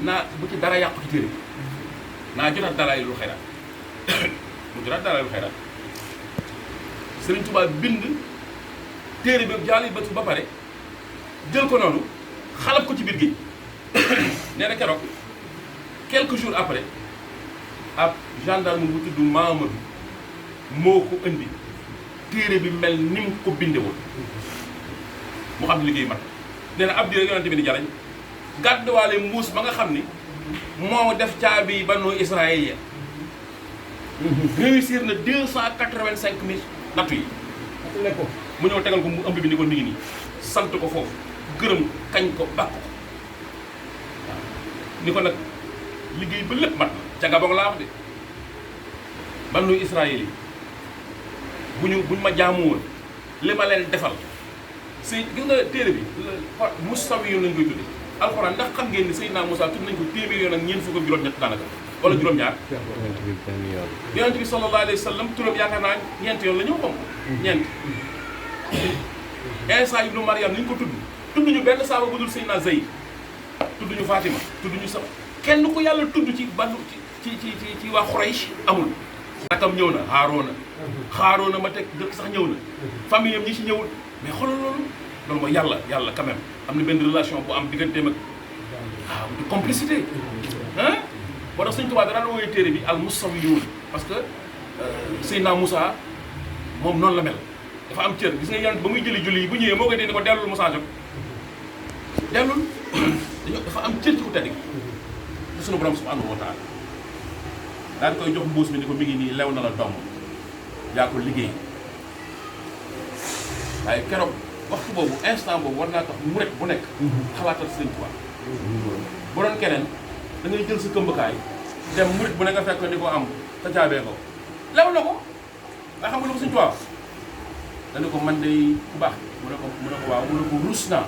naa bu ci dara yàqu ci téere naa jotaat dalaayilul xayraat mu jotaat dalaayilul xayraat Sëriñ Tuubaa bind téere bi jaali bëtu ba pare jël ko noonu xalab ko ci biir gi nee na keroog quelques jours après ab gendarme bu tudd Mamadou moo ko indi téere bi mel ni mu ko binde woon mu xam ne liggéey mat nee na ab di rek yonente bi di jarañ gàdduwaale mbuus ba nga xam ni moo def caabi banu israélien réussir na 285 000 nattu yi mu ñëw tegal ko mu ëmb bi ni ko mi ngi nii sant ko foofu gërëm kañ ko bàkk ko waaw ni ko nag liggéey ba lépp mat na ca Gabon laa wax de banu israël yi buñ ma jaamu woon li ma leen defal si gis nga téere bi mustawi yoon lañ koy tudde alxuraan ndax xam ngeen ni Seydina Moussa tudd nañ ko téeméer yoon ak ñeent fukk ak juróom-ñett daanaka wala juróom-ñaar yonent bi sallallahu alayhi wa sallam turam yaakaar naa ñeent yoon la ñëw xam ñeent Isa ibnu Maryam ni ñu ko tudd ñu benn saaba bu dul Seydina Zayd tudd ñu Fatima tudd ñu sama kenn ku yàlla tudd ci bandu ci waa Quraysh amul rakam ñëw na Haaruna ma teg dëkk sax ñëw na famille am ñi ci ñëwul mais xoolal loolu mooy yàlla quand même am na benn relation bu am digganteem ak waaw de complicité ah boo tax Sëñ Tuubaa dara wooyee téere bi al Mussawiyuun parce que Seydina Moussa moom noonu la mel dafa am cër gis nga yonent ba muy jëli julli yi bu ñëwee moo koy dee ni ko dellul Moussa Diop dellul dafa am cër ci ku tedd gi sunu borom subhanahu wa taala daal koy jox mbuus mi ni ko mi ngi nii lew na la doom yaa ko liggéey waaye keroog waxtu boobu instant boobu war naa tax murit bu nekk xalaatal Sëñ Tuubaa bu doon keneen da ngay jël sa këmbakaay dem murit bu ne nga fekk ni ko am sa caabee ko lew na ko nga xam nga lu ko Sëñ Tuubaa dana ko man day ku baax mu ne ko waaw mu ne ko rus naa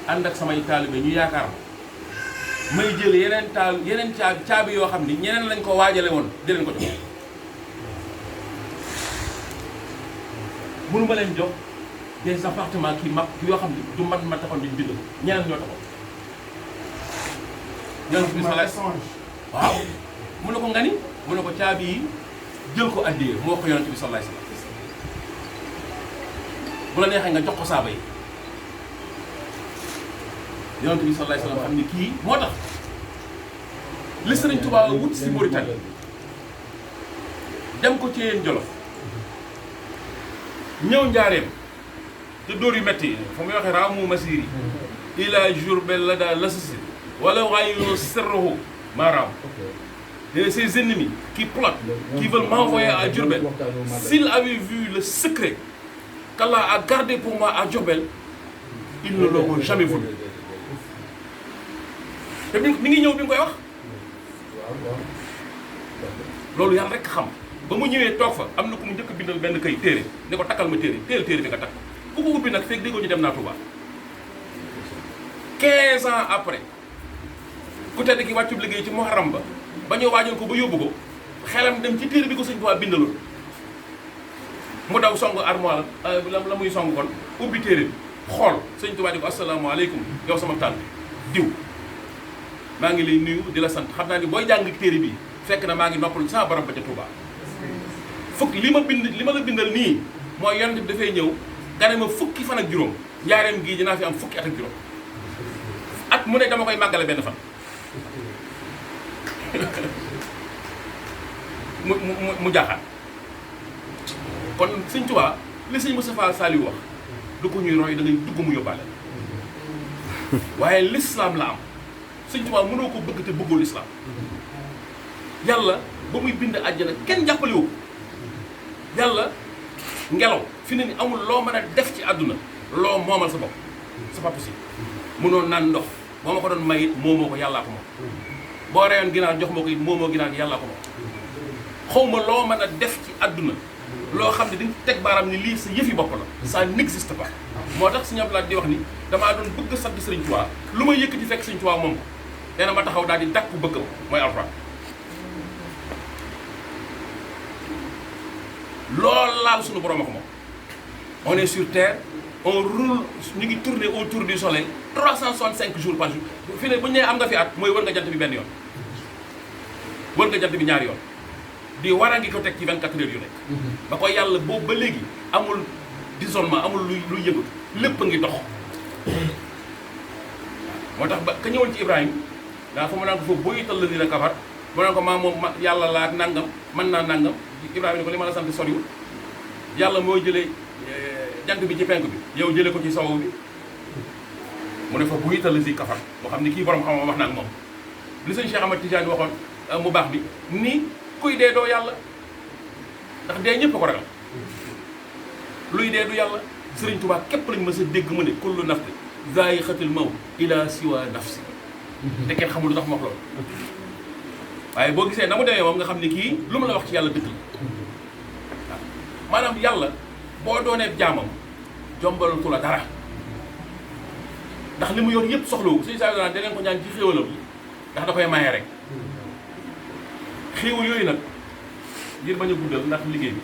ànd ak samay taalibe ñu yaakaar may jël yeneen caabi yoo xam ni ñeneen lañ ko waajale woon di leen ko jox mënu ma leen jox des appartements kii mag yoo xam ni du man ma taxoon diñ bind ko ñeneen ñoo taxoon yonent bi waaw mu ne ko nga ni mu ne ko caabi yi jël ko addiyee moo ko yonent bi sallallahu alayhi wasallam bu la neexee nga jox ko saaba yi yonent bi sallallahu alayhi wasallam xam ni kii moo tax li Sëriñ Tuubaa wut si Mauritanie dem ko ci yéen Jolof ñëw njaareem te dóor yu metti fa muy waxee raamu masiri ila Jurbel la daal lasasi wala waayu serrohu maaraam ses ennemis qui plottent qui veulent m'envoyer à Diourbel s'ils avaient vu le secret qu'Allah a gardé pour moi à Diourbel ils ne l'auront jamais voulu te mi ngi ñëw bi nga koy wax loolu yàlla rek xam ba mu ñëwee toog fa am na ku mu njëkk bindal benn kay téere ne ko takkal ma téere téere bi nga takk ku ko ubbi nag fekk déggoo ñu dem naa Touba 15 ans après ku tedd ki wàccub liggéey ci Muharram ba ñu waajal ko ba yóbbu ko xelam dem ci téere bi ko Sëñ Tuubaa bindaloon mu daw song armoire la muy song kon ubbi téere bi xool Sëñ Tuubaa di ko asalaamaaleykum yow sama tànn diw maa ngi lay nuyu di la sant xam naa ni booy jàng téere bi fekk na maa ngi noppalu sama borom ba ca Touba fukk li ma la bindal nii mooy yonent bi dafay ñëw gane ma fukki fan ak juróom njaareem gii dinaa fi am fukki at ak juróom at mu ne dama koy màggale benn fan mu jaaxaan kon Sëñ Tuubaa li Sëñ Moustapha Saliou wax du ko ñuy roy da ngay dugg mu yóbbaale waaye l'islam la am Sëñ Tuubaa mënoo ko bëgg te bëggoo l'islam yàlla ba muy bind àjjana kenn jàppalewu yàlla ngelaw fi ne ni amul loo mën a def ci àdduna loo moomal sa bopp c'est pas possible mënoon naan ndox boo ma ko doon may it moomoo ko yàllaa ko moom boo reyoon ginaar jox ma ko it moomoo ginaar yàllaa ko moom xaw ma loo mën a def ci àdduna loo xam ne dañ teg baaraam ni lii sa yëfi bopp la ça n'existe pas moo tax Sëñ Abdou Lahad di wax ni damaa doon bëgg sant Sëriñ Tuubaa lu ma yëkkati fekk Sëriñ Tuubaa moom ko nee na ma taxaw daal di dàkku bëggam mooy alxuraan loolu laal suñu borom ak moom on est sur terre on roule ñu ngi tourner autour du soleil 365 jours par jour fi ne bu ñu nee am nga fi at mooy wër nga jant bi benn yoon wër nga jant bi ñaari yoon di war a ngi ko teg ci 24 heures yu nekk ba ko yàlla boobu ba léegi amul d'isolement amul luy yëngatu lépp a ngi dox moo tax ba ka ñëwoon ci Ibrahima daa fa mu naan ko foofu boo ital la ni la kafar mu naan ko maa moom yàlla laa ak nangam mën naa nangam Ibrahima ni ko li ma la sant soriwul yàlla moo jëlee jant bi ci penk bi yow jëlee ko ci sowu bi mu ne fa bu ital la si kafar moo xam ni kii borom xam wax na ak moom li sëñ Cheikh Ahmad Tidiane waxoon mu baax bi ni kuy dee doo yàlla ndax dee ñëpp a ko ragal luy dee du yàlla Sëriñ Tuubaa képp lañ mës a dégg mu ne kullu nafsin zaa'iqatul mawt ila siwa nafsi te kenn xamul lu tax ma wax loolu waaye boo gisee na mu demee moom nga xam ne kii lu ma la wax ci yàlla dëgg la waaw maanaam yàlla boo doonee jaamam jombalatu la dara ndax li mu yor yëpp soxlawu suñu saa da ngeen ko ñaan ci xéewalam yi ndax da koy maye rek xéewal yooyu nag ngir bañ a guddal ndax liggéey bi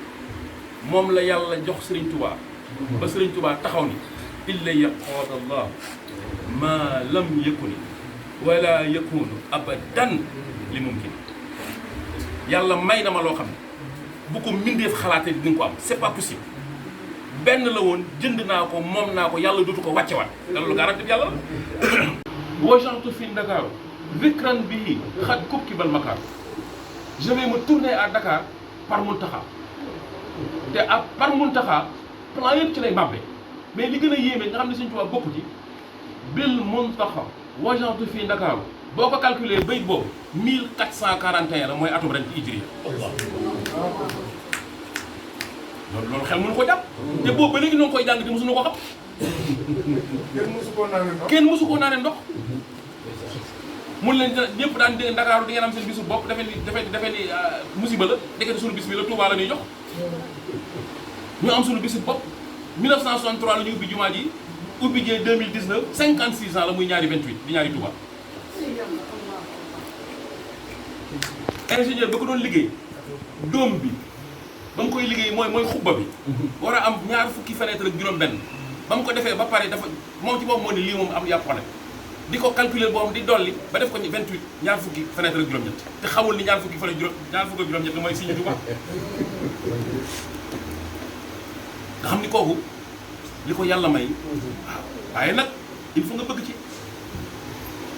moom la yàlla jox Sëriñ Tuubaa ba Sëriñ Tuubaa taxaw ni illa yaqood allah ma lam yakuni wala yakunu abadan li mumkin yàlla may na ma loo xam ne bu ko mbindeef xalaatee di nga ko am c'est pas possible benn la woon jënd naa ko moom naa ko yàlla dootu ko wàccewaat te loolu garanti bi yàlla la wajantu fi Ndakaaru vikran bii xat kubki bal makaar je vais me tourner à Dakar par Muntaxa te ak par Muntaxa plan yëpp ci lay màbbe mais li gën a yéeme nga xam ne Sëriñ Tuubaa bokku ci bil Muntaxa wajantu fii Ndakaaru boo ko calculer bayit boobu 1441 la mooy atum ren ci hijri loolu xel mënu ko jàpp te boobu ba léegi noonu koy jàng te mosuñu ko xam kenn mosu koo naanee ndox mun leen ñëpp daan dégg Ndakaaru di ngeen am seen bisu bopp defe ni musiba la dekete suñu bis bi la Touba la ñuy jox ñu am suñu bisu bopp 1963 la ñu ubbi jumaa ji ubbi jee 2019 56 ans la muy ñaari 28 di ñaari Touba ingénieur ba ko doon liggéey doom bi ba mu koy liggéey mooy xubba bi war a am ñaar fukki fenêtre ak juróom benn ba mu ko defee ba pare dafa moom ci bopp moo ne lii moom am yàpp problème di ko calculer boo xam di dolli ba def ko 28 ñaar fukki fenêtre ak juróom-ñett te xamul ni ñaar fukki ak juróom-ñett mooy Sëriñ Tuubaa nga xam ni kooku li ko yàlla may waaw waaye nag il faut nga bëgg ci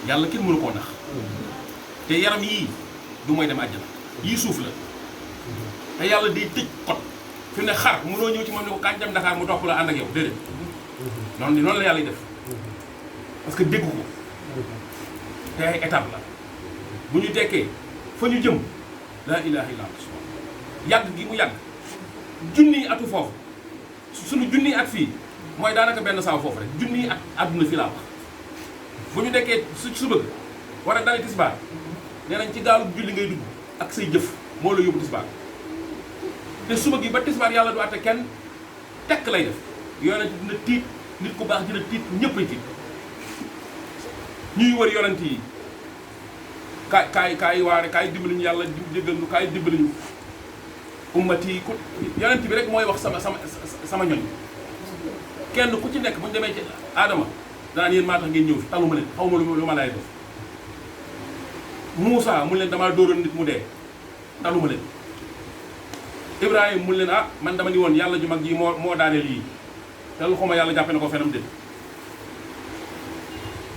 yàlla kenn mënu koo nax te yaram yii du mooy dem àjjana yii suuf la te yàlla day tëj kot fi ne xar mënoo ñëw ci moom ni ko kañ dem Dakar mu topp la ànd ak yow déedéet noonu la yàlla def parce que déggu ko te ay étape la bu ñu dekkee fa ñu jëm laa ilaha illa Allah yàgg gi mu yàgg junniy atu foofu suñu junniy at fii mooy daanaka benn saaw foofu rek junniy at àdduna fii laa wax bu ñu dekkee suba war a dale tisbaar nee nañ ci gaalu julli ngay dugg ak say jëf moo la yóbbu tisbaar te suba gi ba tisbaar yàlla du àtte kenn tekk lay def yonent dina tiit nit ku baax dina tiit ñëppay tiit ñuy wër yonent yi kaay waare kaay dimbali ñu yàlla jéggal ñu kaay dimbali ñu ummati ku yonent bi rek mooy wax sama ñoñ kenn ku ci nekk bu ñu demee ci Adama danaan yéen maa tax ngeen ñëw fi taluma leen xaw ma lu ma lay def Moussa mu leen damaa dóoroon nit mu dee taluma leen Ibrahima mu leen man dama ni woon yàlla ju mag ji moo daaneel yii te lu xuma yàlla jàppe na ko fenam dé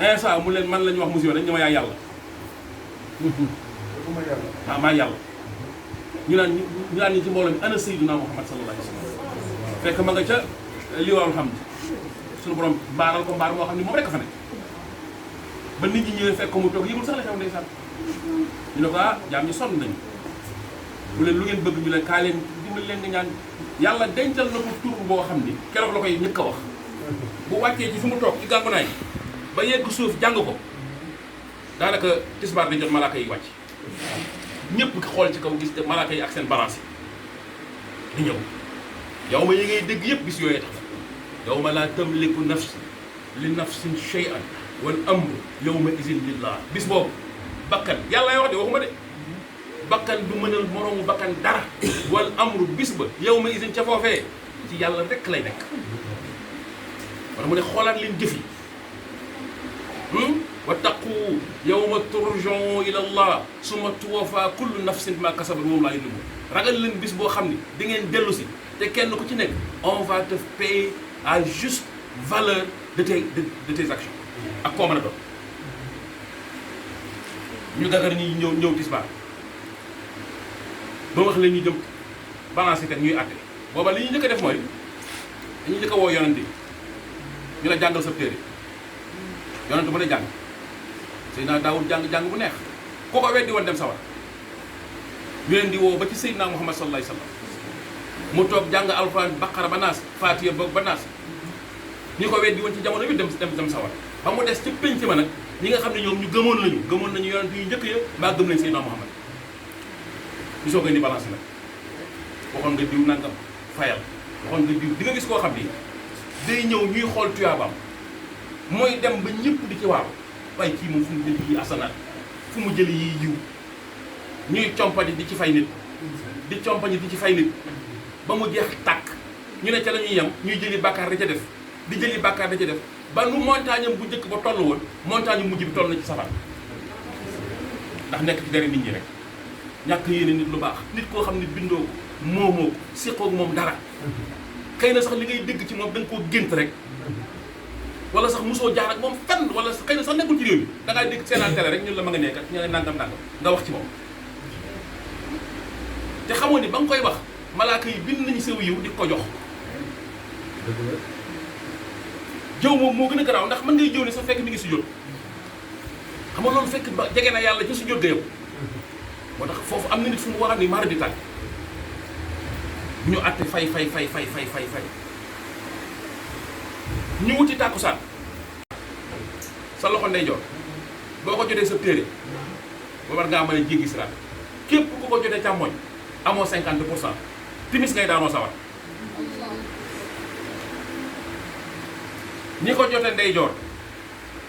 Insa mu leen man la ñu wax musiba dañ ñu ma yaay yàlla maa yàlla ñu naan ñi ci mbooloo mi ana Sayyiduna Muhammad sallallahu alayhi wa sallam fekk ma nga ca liwaawul xam suñu borom mbaaral ko mbaar moo xam ne moom rek a fa nekk ba nit ñi ñëwee fekk ko mu toog yëgul sax la xew ndeysaan ñu ne ko jaam ñi sonn nañu bu leen lu ngeen bëgg ñu leen kaa leen dimbali leen nga ñaan yàlla dencal na ko tur boo xam ni keroog la koy ñëkk a wax bu wàccee ci fi mu toog ci gàngunaay ba yegg suuf jàng ko daanaka tisbaar di jot malaaka yi wàcc ñëpp xool ci kaw gis malaaka yi ak seen balance yi di ñëw yow ma yi ngay dégg yëpp gis yooyee tax yow ma laa tamliku nafs li nafsin shay'an wal amru yawma izin lillah bis boobu bakkan yàlla wax de waxuma de bakkan du mënal moroomu bakkan dara wal amru bis ba yawma izin ca foofee ci yàlla rek lay nekk wala mu ne xoolaat leen jëf yi wattaqu yawma turja'u ila Allah summa tuwaffa kullu nafsin bima kasabat moom laa yëngu ragal leen bis boo xam ni di ngeen dellu si te kenn ku ci nekk on va te payer à juste valeur de tes actions ak koo mën a doon. ñu dagar ñi ñëw tisbaar ba wax leen ñu jëm balancé kat ñuy àtte booba li ñu njëkk a def mooy dañuy njëkk a woo yonent yi ñu la jàngal sa téere yonent bu ne jàng Seydina Daawud jàng bu neex koo ko weddi woon dem sawar ñu leen di woo ba ci Seydina Muhammad sallallahu alayhi wasallam mu toog jàng alxuraan baqara ba naas faatiya ba naas ñi ko weddi woon ci jamono bi dem sawar ba mu des ci penc ma nag ñi nga xam ne ñoom ñu gëmoon nañu yonent yu njëkk ya mbaa gëm nañ Seydina Muhammad ñu soog a indi balance nag waxoon nga diw nangam fayal waxoon nga diw di nga gis koo xam ni day ñëw ñuy xool tuyaabaam mooy dem ba ñëpp di ci waaw waaye kii moom fu mu jëli yi asanaat fu mu jëli yi yiw ñuy compati di ci fay nit di compati di ci fay nit ba mu jeex tàkk ñu ne ca la ñuy yem ñuy jëli bàkkaar da ca def di jëli bàkkaar da ca def ba nu montagne am bu njëkk ba toll woon montagne mujj bi toll na ci safar ndax nekk ci dara nit ñi rek ñàkk yéene nit lu baax nit koo xam ne bindoo ko moomoo ko séqoo ak moom dara xëy na sax li ngay dégg ci moom da nga koo gént rek wala sax mosoo jaar ak moom fenn wala xëy na sax nekkul ci réew mi da ngaa dégg seenaan télé rek ñun la ma nga nekk ak ña nga nangam nga wax ci moom te xamoo ni ba nga koy wax malaaka yi bind nañu sew yiw di ko jox jëw moom moo gën a garaaw ndax mën ngay jëw ne sax fekk mi ngi sujjóot xam nga loolu fekk ba jege na yàlla ci sujjóot ga yow moo tax foofu am na nit fu mu war a ni mara di tàgg bu ñu àtte fay ñu wuti tàkkusaan sa loxo ndeyjoor boo ko jotee sa téere ba war ngaa mën a jéggi siraat képp ku ko jotee càmmoñ amoo 50% timis ngay daanoo sawar ñi ko jotee ndeyjoor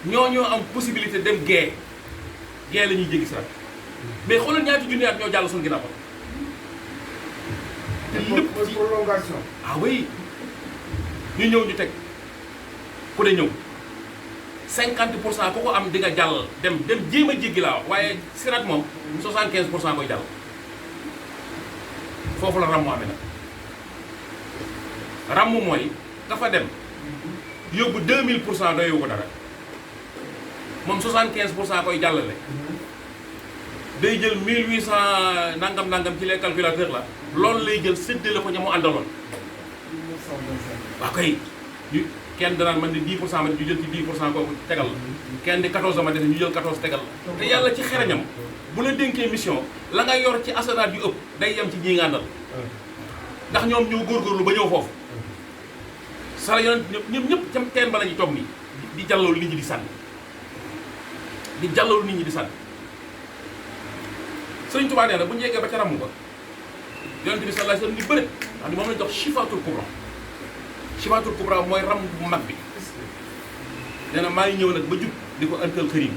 ñoo am possibilité dem gee la ñuy jéggi siraat mais xoolal ñaati junni at ñoo jàll suñu ginnaaw te lépp ci prolongation. ah oui ñu ñëw ñu teg ku ne ñëw 50% ku ko am di nga jàll dem jéem a jéggi laa wax waaye siraat moom 75% koy jàll foofu la ràmmu amee nag ràmmu mooy ka fa dem yóbbu 2000% doyoo ko dara moom 75% koy jàllale day jël 1800 nangam ci les calculateurs la loolu lay jël séddale ko ña mu àndaloon waaw kay ñu kenn danaan man ni 10% ma ñu jël ci 10% kooku tegal la kenn di 14 ma def ñu jël 14 tegal la te yàlla ci xereñam bu la dénkee mission la nga yor ci asanaat yu ëpp day yem ci ñi nga àndal ndax ñoom ñoo góorgóorlu ba ñëw foofu sala yonent ñëpp cam teen ba la ñuy toog nii di jàlloolu nit ñi di sànni Sëriñ Tuubaa nee na bu ñu yeggee ba ca ramu ba yonent bi sallallahu alayhi wasallam ni bëri ndax ni moom lañ jox shifaatul kubra shifaatul kubra mooy ram bu mag bi nee na maa ngi ñëw nag ba jub di ko antal karim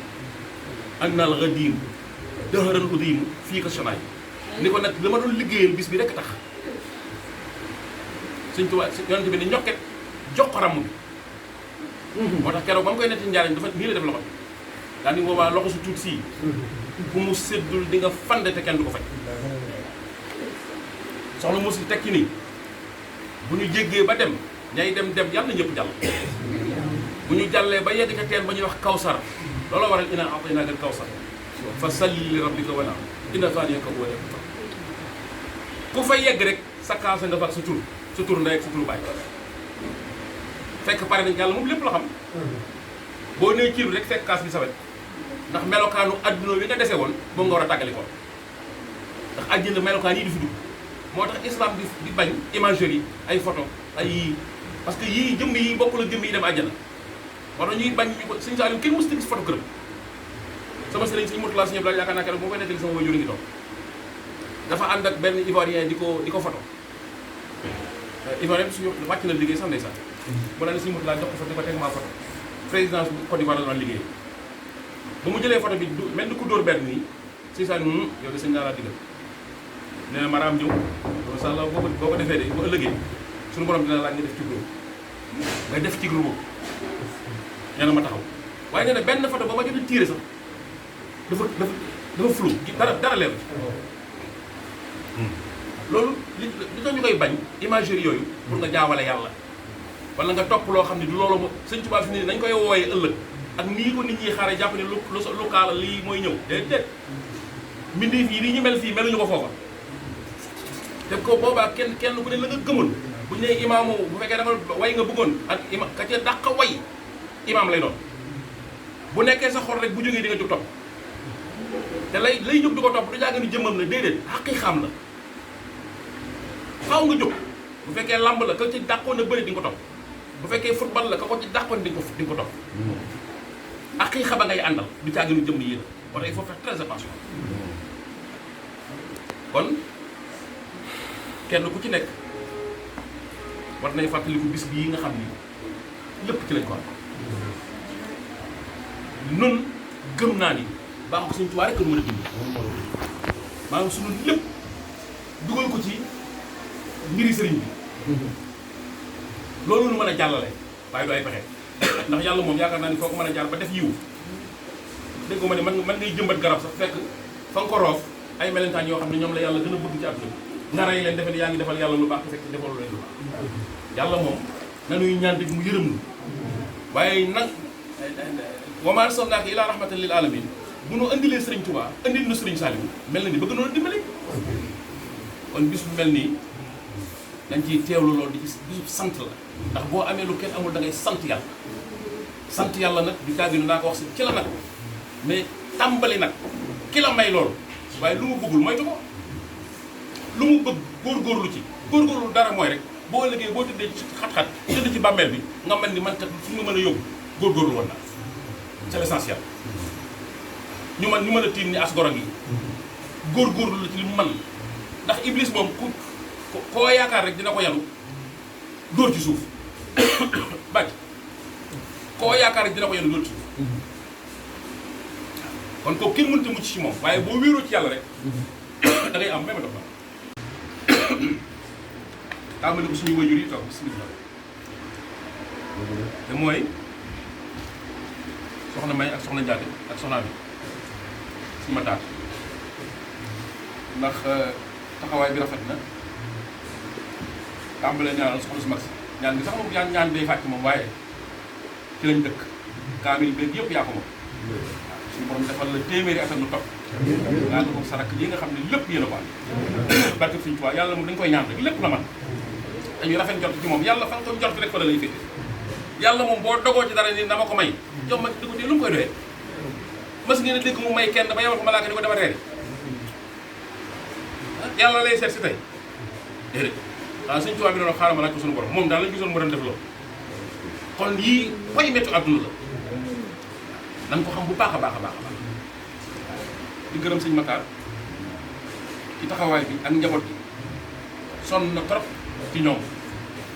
ak naal ghadim dëhëran udim fii ko sonaay ni ko nag li ma doon liggéeyal bis bi rek tax Sëriñ Tuubaa yonent bi ni ñokket jox ko ramm bi moo tax keroog ba mu koy netti njaariñ dafa nii la def loxo daal ni boobaa loxo su tuut sii bu mu séddul di nga fande te kenn du ko faj soxna mosul tekki nii bu ñu jéggee ba dem ñay dem yàlla na ñëpp jàll bu ñu jàllee ba yegg ca teen ba ñuy wax kawsar looloo waral inaa a'taynaaka al-kawsar fa salli li rabbika wanhar inna shaani'aka huwa al-abtar ku fa yegg rek sa kaasa nga fa sa tur ndey ak sa tur baay fekk pare nañ yàlla moom lépp la xam boo nee ciiru rek fekk kaas bi sa wet ndax melokaanu adduna wi nga dese woon moom nga war a tàggali ko ndax àddina melokaan yi di fi dugg moo tax islam di bañ imagerie ay photo ay yii parce que yii jëmm yi bokkul ak jëmm yi dem àjjana war na ñuy bañ ñu ko sëñ Saliou kenn mosut a gis photo këram sama sëriñ sëñ Mourtala Sëñ Abdoulaye yaakaar naa keroog moo koy nettali sama waajur ngi toog dafa ànd ak benn ivoirien di ko photo ivoirien suñu wàcc na liggéey sax ndeysaan mu daal ne sëñ Mourtala jox ko photo di ko teg maa photo présidence bu Côte d'Ivoire la doon liggéey ba mu jëlee photo bi mel ni ku dóor benn nii sëñ Saliou yow de sëñ naa laa digal nee na maraam ñëw incha allah boo ko defee de bu ëllëgee suñu borom dina laaj nga def ci groupe nga def ci groupe nee na ma taxaw waaye nee na benn photo ba ma jot a tiire sax dafa flou dara leer loolu li tax ñu koy bañ imagerie yooyu pour nga jaawale yàlla wala nga topp loo xam ne du loolu mo Sëñ Tuubaa fi ne nañ koy wooyee ëllëg ak nii ko nit ñi xaare jàpp ne lu kaala lii mooy ñëw déedéet mbindeef yi nii ñu mel fii meluñu ko foofa te ko boobaa kenn ku ne la nga gëmoon bu ñu nee imaamu bu fekkee dafa way nga bëggoon ak ima ka ca dàq way imaam lay doon bu nekkee sa xol rek bu jógee di nga jóg topp te lay jóg di ko topp du jàgg ni jëmmam la déedéet xaqiiqaam la faaw nga jóg bu fekkee lamb la ka ci dàqoon na bëri di nga ko topp bu fekkee football la ka ko ci dàqoon di nga ko topp xaqiiqa ba ngay àndal du jàgg ni jëmm yi la kon il faut faire très attention kon kenn ku ci nekk war nañ fàttaliku bis bii nga xam ni lépp ci lañ ko am nun gëm naa ni baaxul Sëñ Tuubaa rek mën a dund maanaam suñu lépp dugal ko ci mbiri sëriñ bi loolu nu mën a jàllale waaye du ay pexe ndax yàlla moom yaakaar naa ni foo ko mën a jaar ba def yiw dégg nga ma ne man ngay jëmbat garab sax fekk fa nga ko roof ay melentaan yoo xam ne ñoom la yàlla gën a bëgg ci àdduna nga rey leen defe ne yaa ngi defal yàlla lu baax te fekk defal leen lu baax yàlla moom nanuy ñaan rek mu yërëm nu waaye nag wa maa arsalnaaka illaa rahmatan lil aalamiin bu nu indilee Sëriñ Tuubaa indil na Sëriñ Saaliw mel na ni bëgg noonu dimbali kon bis bu mel nii dañ ciy teewlu loolu di ci bisu sant la ndax boo amee lu kenn amul da ngay sant yàlla nag du caaginu naa ko wax si ci la nag mais tàmbali nag ki la may loolu waaye lu mu bëggul moytu ko lu mu bëgg góorgóorlu ci góorgóorlu dara mooy rek boo liggéey boo tëddee ci xat-xat tëdd ci bàmmeel bi nga mel ni man kat fu nga mën a yóbbu góorgóorlu woon naa c'est l'essentiel ñu mën a tiim ni as goro gi góorgóorlu la ci li mu mën ndax iblis moom koo yaakaar rek dina ko yanu dóor ci suuf bàcc koo yaakaar rek dina ko yanu dóor ci suuf kon kooku kenn mënut a mucc ci moom waaye boo wéeroo ci yàlla rek da ngay am même dox tàmbali ko suñu wajur yi toog bismillah te mooy soxna May ak soxna Njaate ak soxna bi si ma taat ndax taxawaay bi rafet na tàmbalee ñaanal soxna si mag si ñaan gi sax moom ñaan day fàcc moom waaye ci lañ dëkk kaamil beeg yëpp yaa ko moom suñu borom defal la téeméeri at ak lu topp ngaa nga ko sarak yi nga xam ne lépp yéen a ko am barke Sëriñ Tuubaa yàlla moom dañ koy ñaan rek lépp la man dañuy rafet njort ci moom yàlla fa nga ko njort rek fa la lay féete yàlla moom boo dogoo ci dara ni dama ko may jox ma di ko lu mu koy doyee mas ngeen a dégg mu may kenn ba yebal ko malaaka ni ko dama reeri yàlla lay seet si tey déedéet waaw Sëriñ Tuubaa bi doon xaaral ma laaj ko suñu borom moom daal lañ gisoon mu doon def loolu kon yii way méttu àdduna la nan ko xam bu baax a baax a baax a baax di gërëm sëñ Matar ci taxawaay bi ak njaboot bi sonn na trop ci ñoom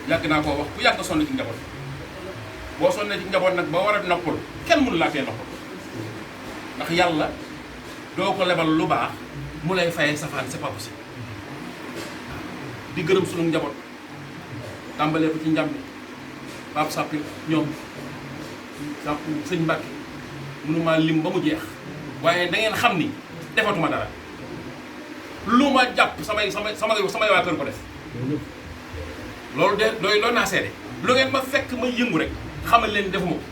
yàgg naa koo wax bu yàgg sonn ci njaboot boo sonnee ci njaboot nag ba war a noppal kenn mënu laa fee noppal ndax yàlla doo ko lebal lu baax mu lay fayee safaan c'est pas possible di gërëm sunu njaboot tàmbalee ko ci njàm bi Pape Sappi ñoom sàpp sëñ Mbàkke mënumaa lim ba mu jeex waaye da ngeen xam ni defatuma dara lu ma jàpp samay waa kër ko def loolu de loolu naa seede lu ngeen ma fekk ma yëngu rek xamal leen defuma ko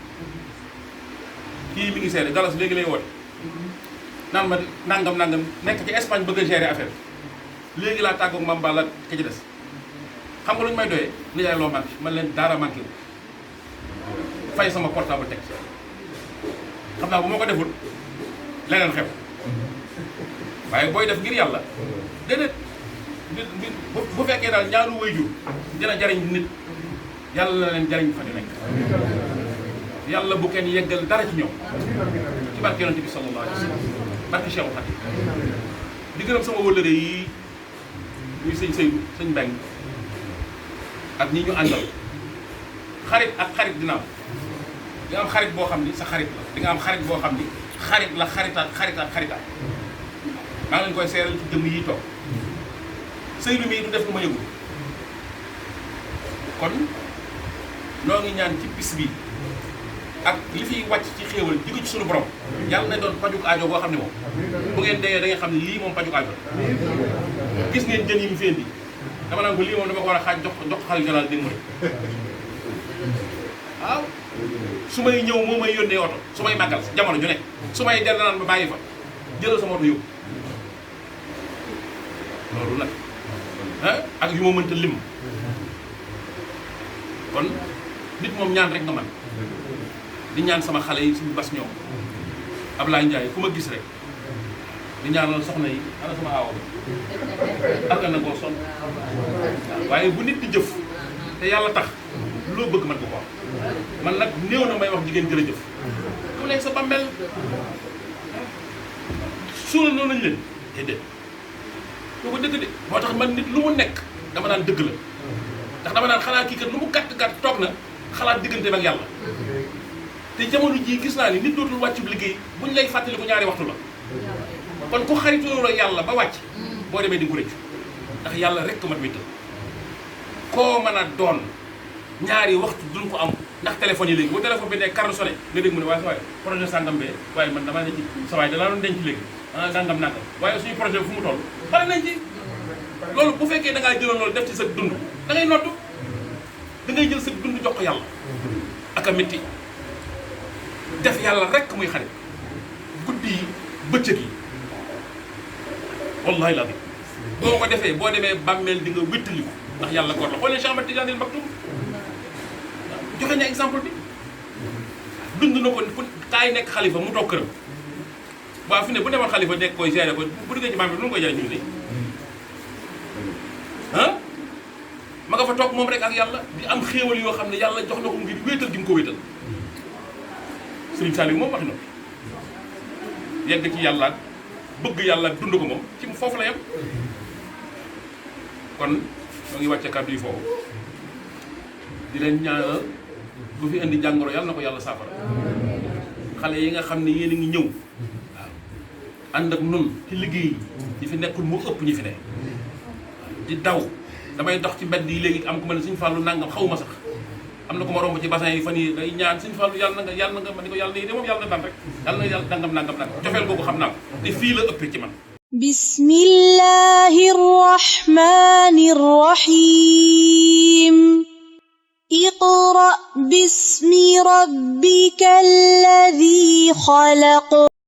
kii mi ngi seede Galas léegi lay woote naan ma nangam nekk ci Espagne bëgg a gérer affaire léegi laa tàggoog Mame Balla ka ci des xam nga lu ñu may doyee ni yaay loo manqué man leen dara manqué wu fay sama portable teg xam naa bu ma ko deful leneen xew waaye booy def ngir yàlla déedéet bu fekkee daal ñaanu waajur dina jariñ nit yàlla na leen jariñ fa ñu nekk yàlla bu kenn yeggal dara ci ñoom ci barke yonent bi sallallahu alayhi wa sallam barke Cheikh Khadim di gërëm sama wëllëre yi muy sëñ Seydou sëñ Mbeng ak ñi ñu àndal xarit ak xarit dina am di nga am xarit boo xam ni sa xarit la di nga am xarit boo xam ni xarit la xaritaat maa ngi leen koy seeral ci jëmm yi toog Seydou mii du def lu ma yëgul kon noo ngi ñaan ci bis bi ak li fiy wàcc ci xéewal diggu ci suñu borom yàlla na doon pajuk aajo boo xam ne moom bu ngeen dee da ngeen xam ne lii moom pajuk aajo gis ngeen jën yi mu fi indi dama naan ko lii moom dama ko war a xaaj jox xale général dégg mu waaw su may ñëw moo may yónnee oto su may màggal jamono ju nekk su may del naan ba bàyyi fa jëlal sama oto yóbbu loolu nag ak yu ma mënta lim kon nit moom ñaan rek nga man di ñaan sama xale yi suñu bas ñoom Ablaye Ndiaye ku ma gis rek di ñaanal soxna yi ana sama aawa bi ak na koo sonn waaye bu nit di jëf te yàlla tax loo bëgg man ko wax man nag néew na may wax jigéen jërëjëf ku nekk sa bàmmeel suuna noonu nañ leen déedéet loo ko dëgg de moo tax man nit lu mu nekk dama naan dëgg la ndax dama naan xanaa kii kat lu mu gàtt toog na xalaat diggante ak yàlla te jamono jii gis naa ni nit dootul wàccu liggéey buñ lay fàttali ko ñaari waxtu la kon ku xaritoo la yàlla ba wàcc boo demee di nga ko rëccu ndax yàlla rek mat wéttal koo mën a doon ñaari waxtu duñ ko am ndax téléphone yi léegi bu téléphone bi nekk karnu sonné nga dégg mu ne waaye sa waay projet sàngam bee waaye man damaa ne ci sa waay danaa doon denc léegi nangam nangam waaye suñu projet fu mu toll pare nañ ci loolu bu fekkee da ngaa jëloon loolu def ci sa dund da ngay noddu da ngay jël sa dund jox ko yàlla ak a métti def yàlla rek muy xarit guddi yi bëccëg yi wallahi la boo ko defee boo demee bàmmeel di nga wéttaliku ndax yàlla góor la xoolee Cheikh Ahmad Tidiane Maktoum joxe na exemple bi dund na ko kaay nekk xalifa mu toog këram waaw fi ne bu demoon xalifa nekk koy gérer ko bu duggee ci bàmmeel bi lu mu koy jëriñ ñu ne ma nga fa toog moom rek ak yàlla di am xéewal yoo xam ne yàlla jox na ko ngir wéetal gi mu ko wéetal Sëriñ Saliou moom wax na yegg ci yàlla ak bëgg yàlla dund ko moom ci foofu la yem kon moo ngi wàcce kàddu yi foofu di leen ñaanal bu fi indi jàngoro yàlla na ko yàlla saafara xale yi nga xam ne yéen a ngi ñëw waaw ànd ak nun ci liggéey ñi fi nekkul moo ëpp ñi fi ne di daw damay dox ci mbedd yi léegi am ku ma ne Sëñ Fallu nangam xawma sax am na ko ma romb ci bassin yi fan yi day ñaan Sëñ Fallu yàlla na nga ma ni ko yàlla na yi de moom yàlla na daan rek yàlla na yàlla nangam cofeel boobu xam naa ko te fii la ëppee ci man bismillahir rahmanir rahim iqra bismi rabbikal ladhi khalaq